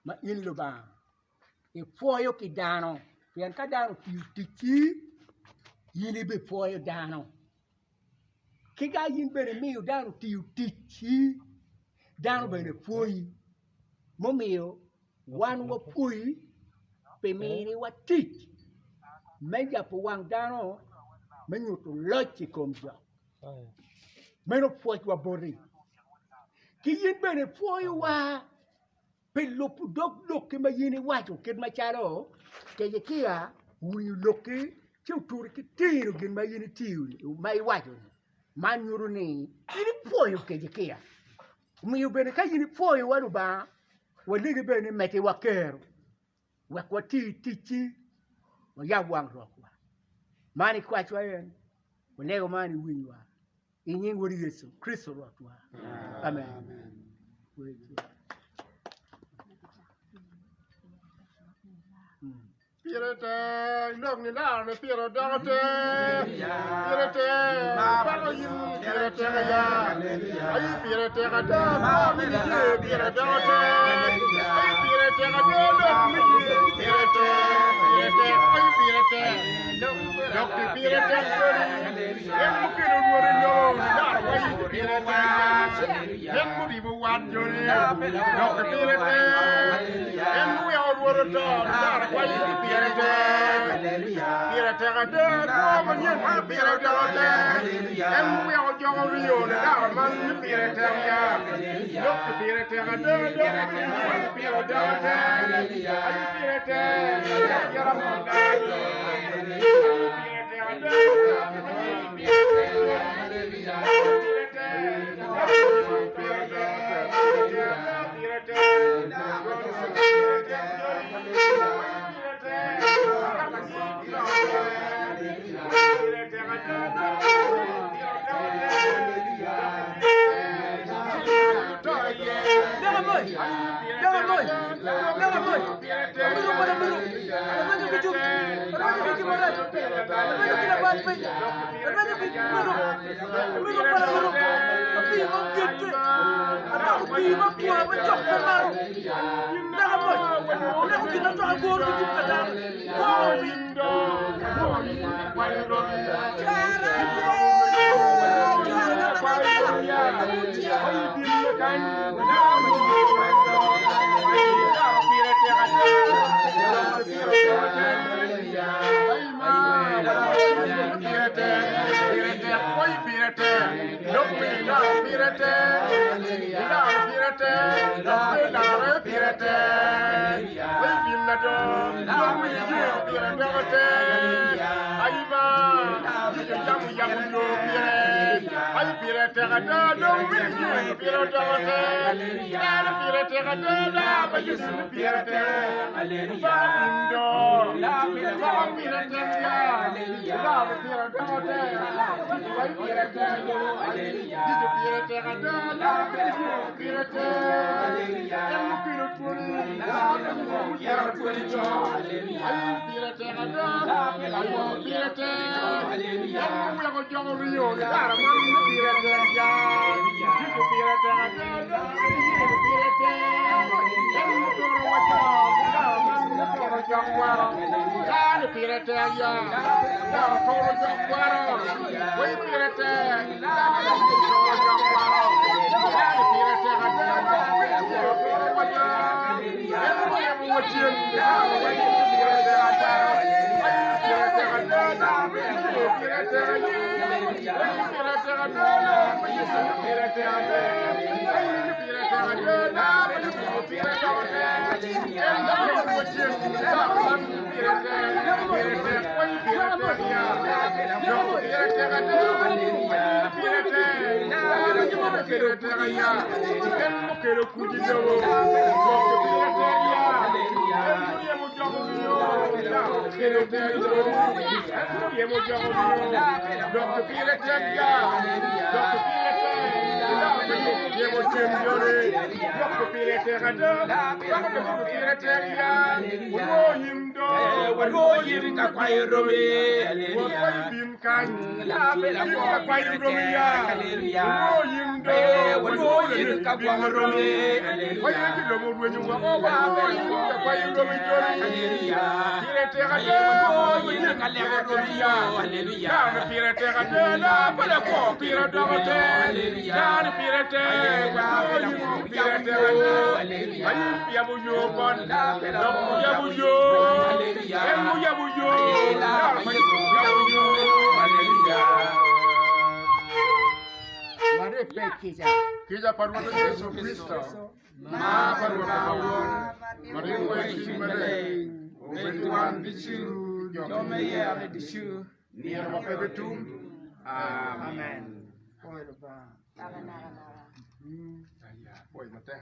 ma in Lubanga ipwoyo ki dano pien ka dano otiyo ticci in ibipwoyo dano. Ki ka in bene imiyo dano otiyo ticci, dano bene pwoyi. Mumiyo wan wapwoyi pi miniwa tic me yabo wang dano me nyuto loc i kom jo. Meno pwocwa boti. Ki in bene ipwoyowa pi lubo dog lokki ma in iwaco kit macalo Kejekia owinyo lokki ci otuto ki tiro gin ma in itiyo-ni ma iwaco-ni. Man nyuto ni in ipwoyo Kejekia. Omiyo bene ka in ipwoyowa Lubanga, walegi bene ni meddiwa kero wek wati ticci, wayab wang rokwa. Man ikwacwa en, walego man iwinywa. I nying Wodi Yecu Kricito Rwotwa. Amen. Pire tek lok ni laro ne pire odoko tek pire tek pako in pire tek aya ayi pire tek ada kwo me niye pire doko tek ayi pire tek ada lok me niye pire tek pire tek ayi pire tek lok ti pire tek kodi En mukelo Rwot i lobo laro wa i pire tek. En muribo wat jone dok i pire tek. En muweko Rwot oto laro wa i pire tek. Pire tek ada kwo manyen ma pire doko tek. En muweko joko riyo laro man ni pire tek ya. Dok i pire tek ada dok pire doko tek. Aye pire tek yara mo Wai bim na do, dong wii ye pire doko tek. Ai ba, yijo yamo yamo yo pire. Ai pire tek ada, dong wii ye pire doko tek. Dano pire tek ada, da pa Yecu ni pire tek. Ba bim do, doko pire tek ya. Dano pire doko tek. Wai pire tek yo. Yijo pire tek ada, dong wii ye pire tek. En mukelo twoni, muyero twoni co. Ai pire tek ada, alwo pire tek. En muweko jogo riyo i kare man pire tek ya. Yecu pire tek ada, dong wiyero pire tek. En muturo wa co i kare man muturo jok kwaro. Dano pire tek ya, dano turo jok kwaro. Wai pire tek. Kica pa Rwotwa Yecu Kricito, mar pa Rwot ma Won, ma ribowa i Cwiny Maleng, obed ki wan ducu, jo me yere ducu, nino ma pe bitum. Amen. Pwoyo matek.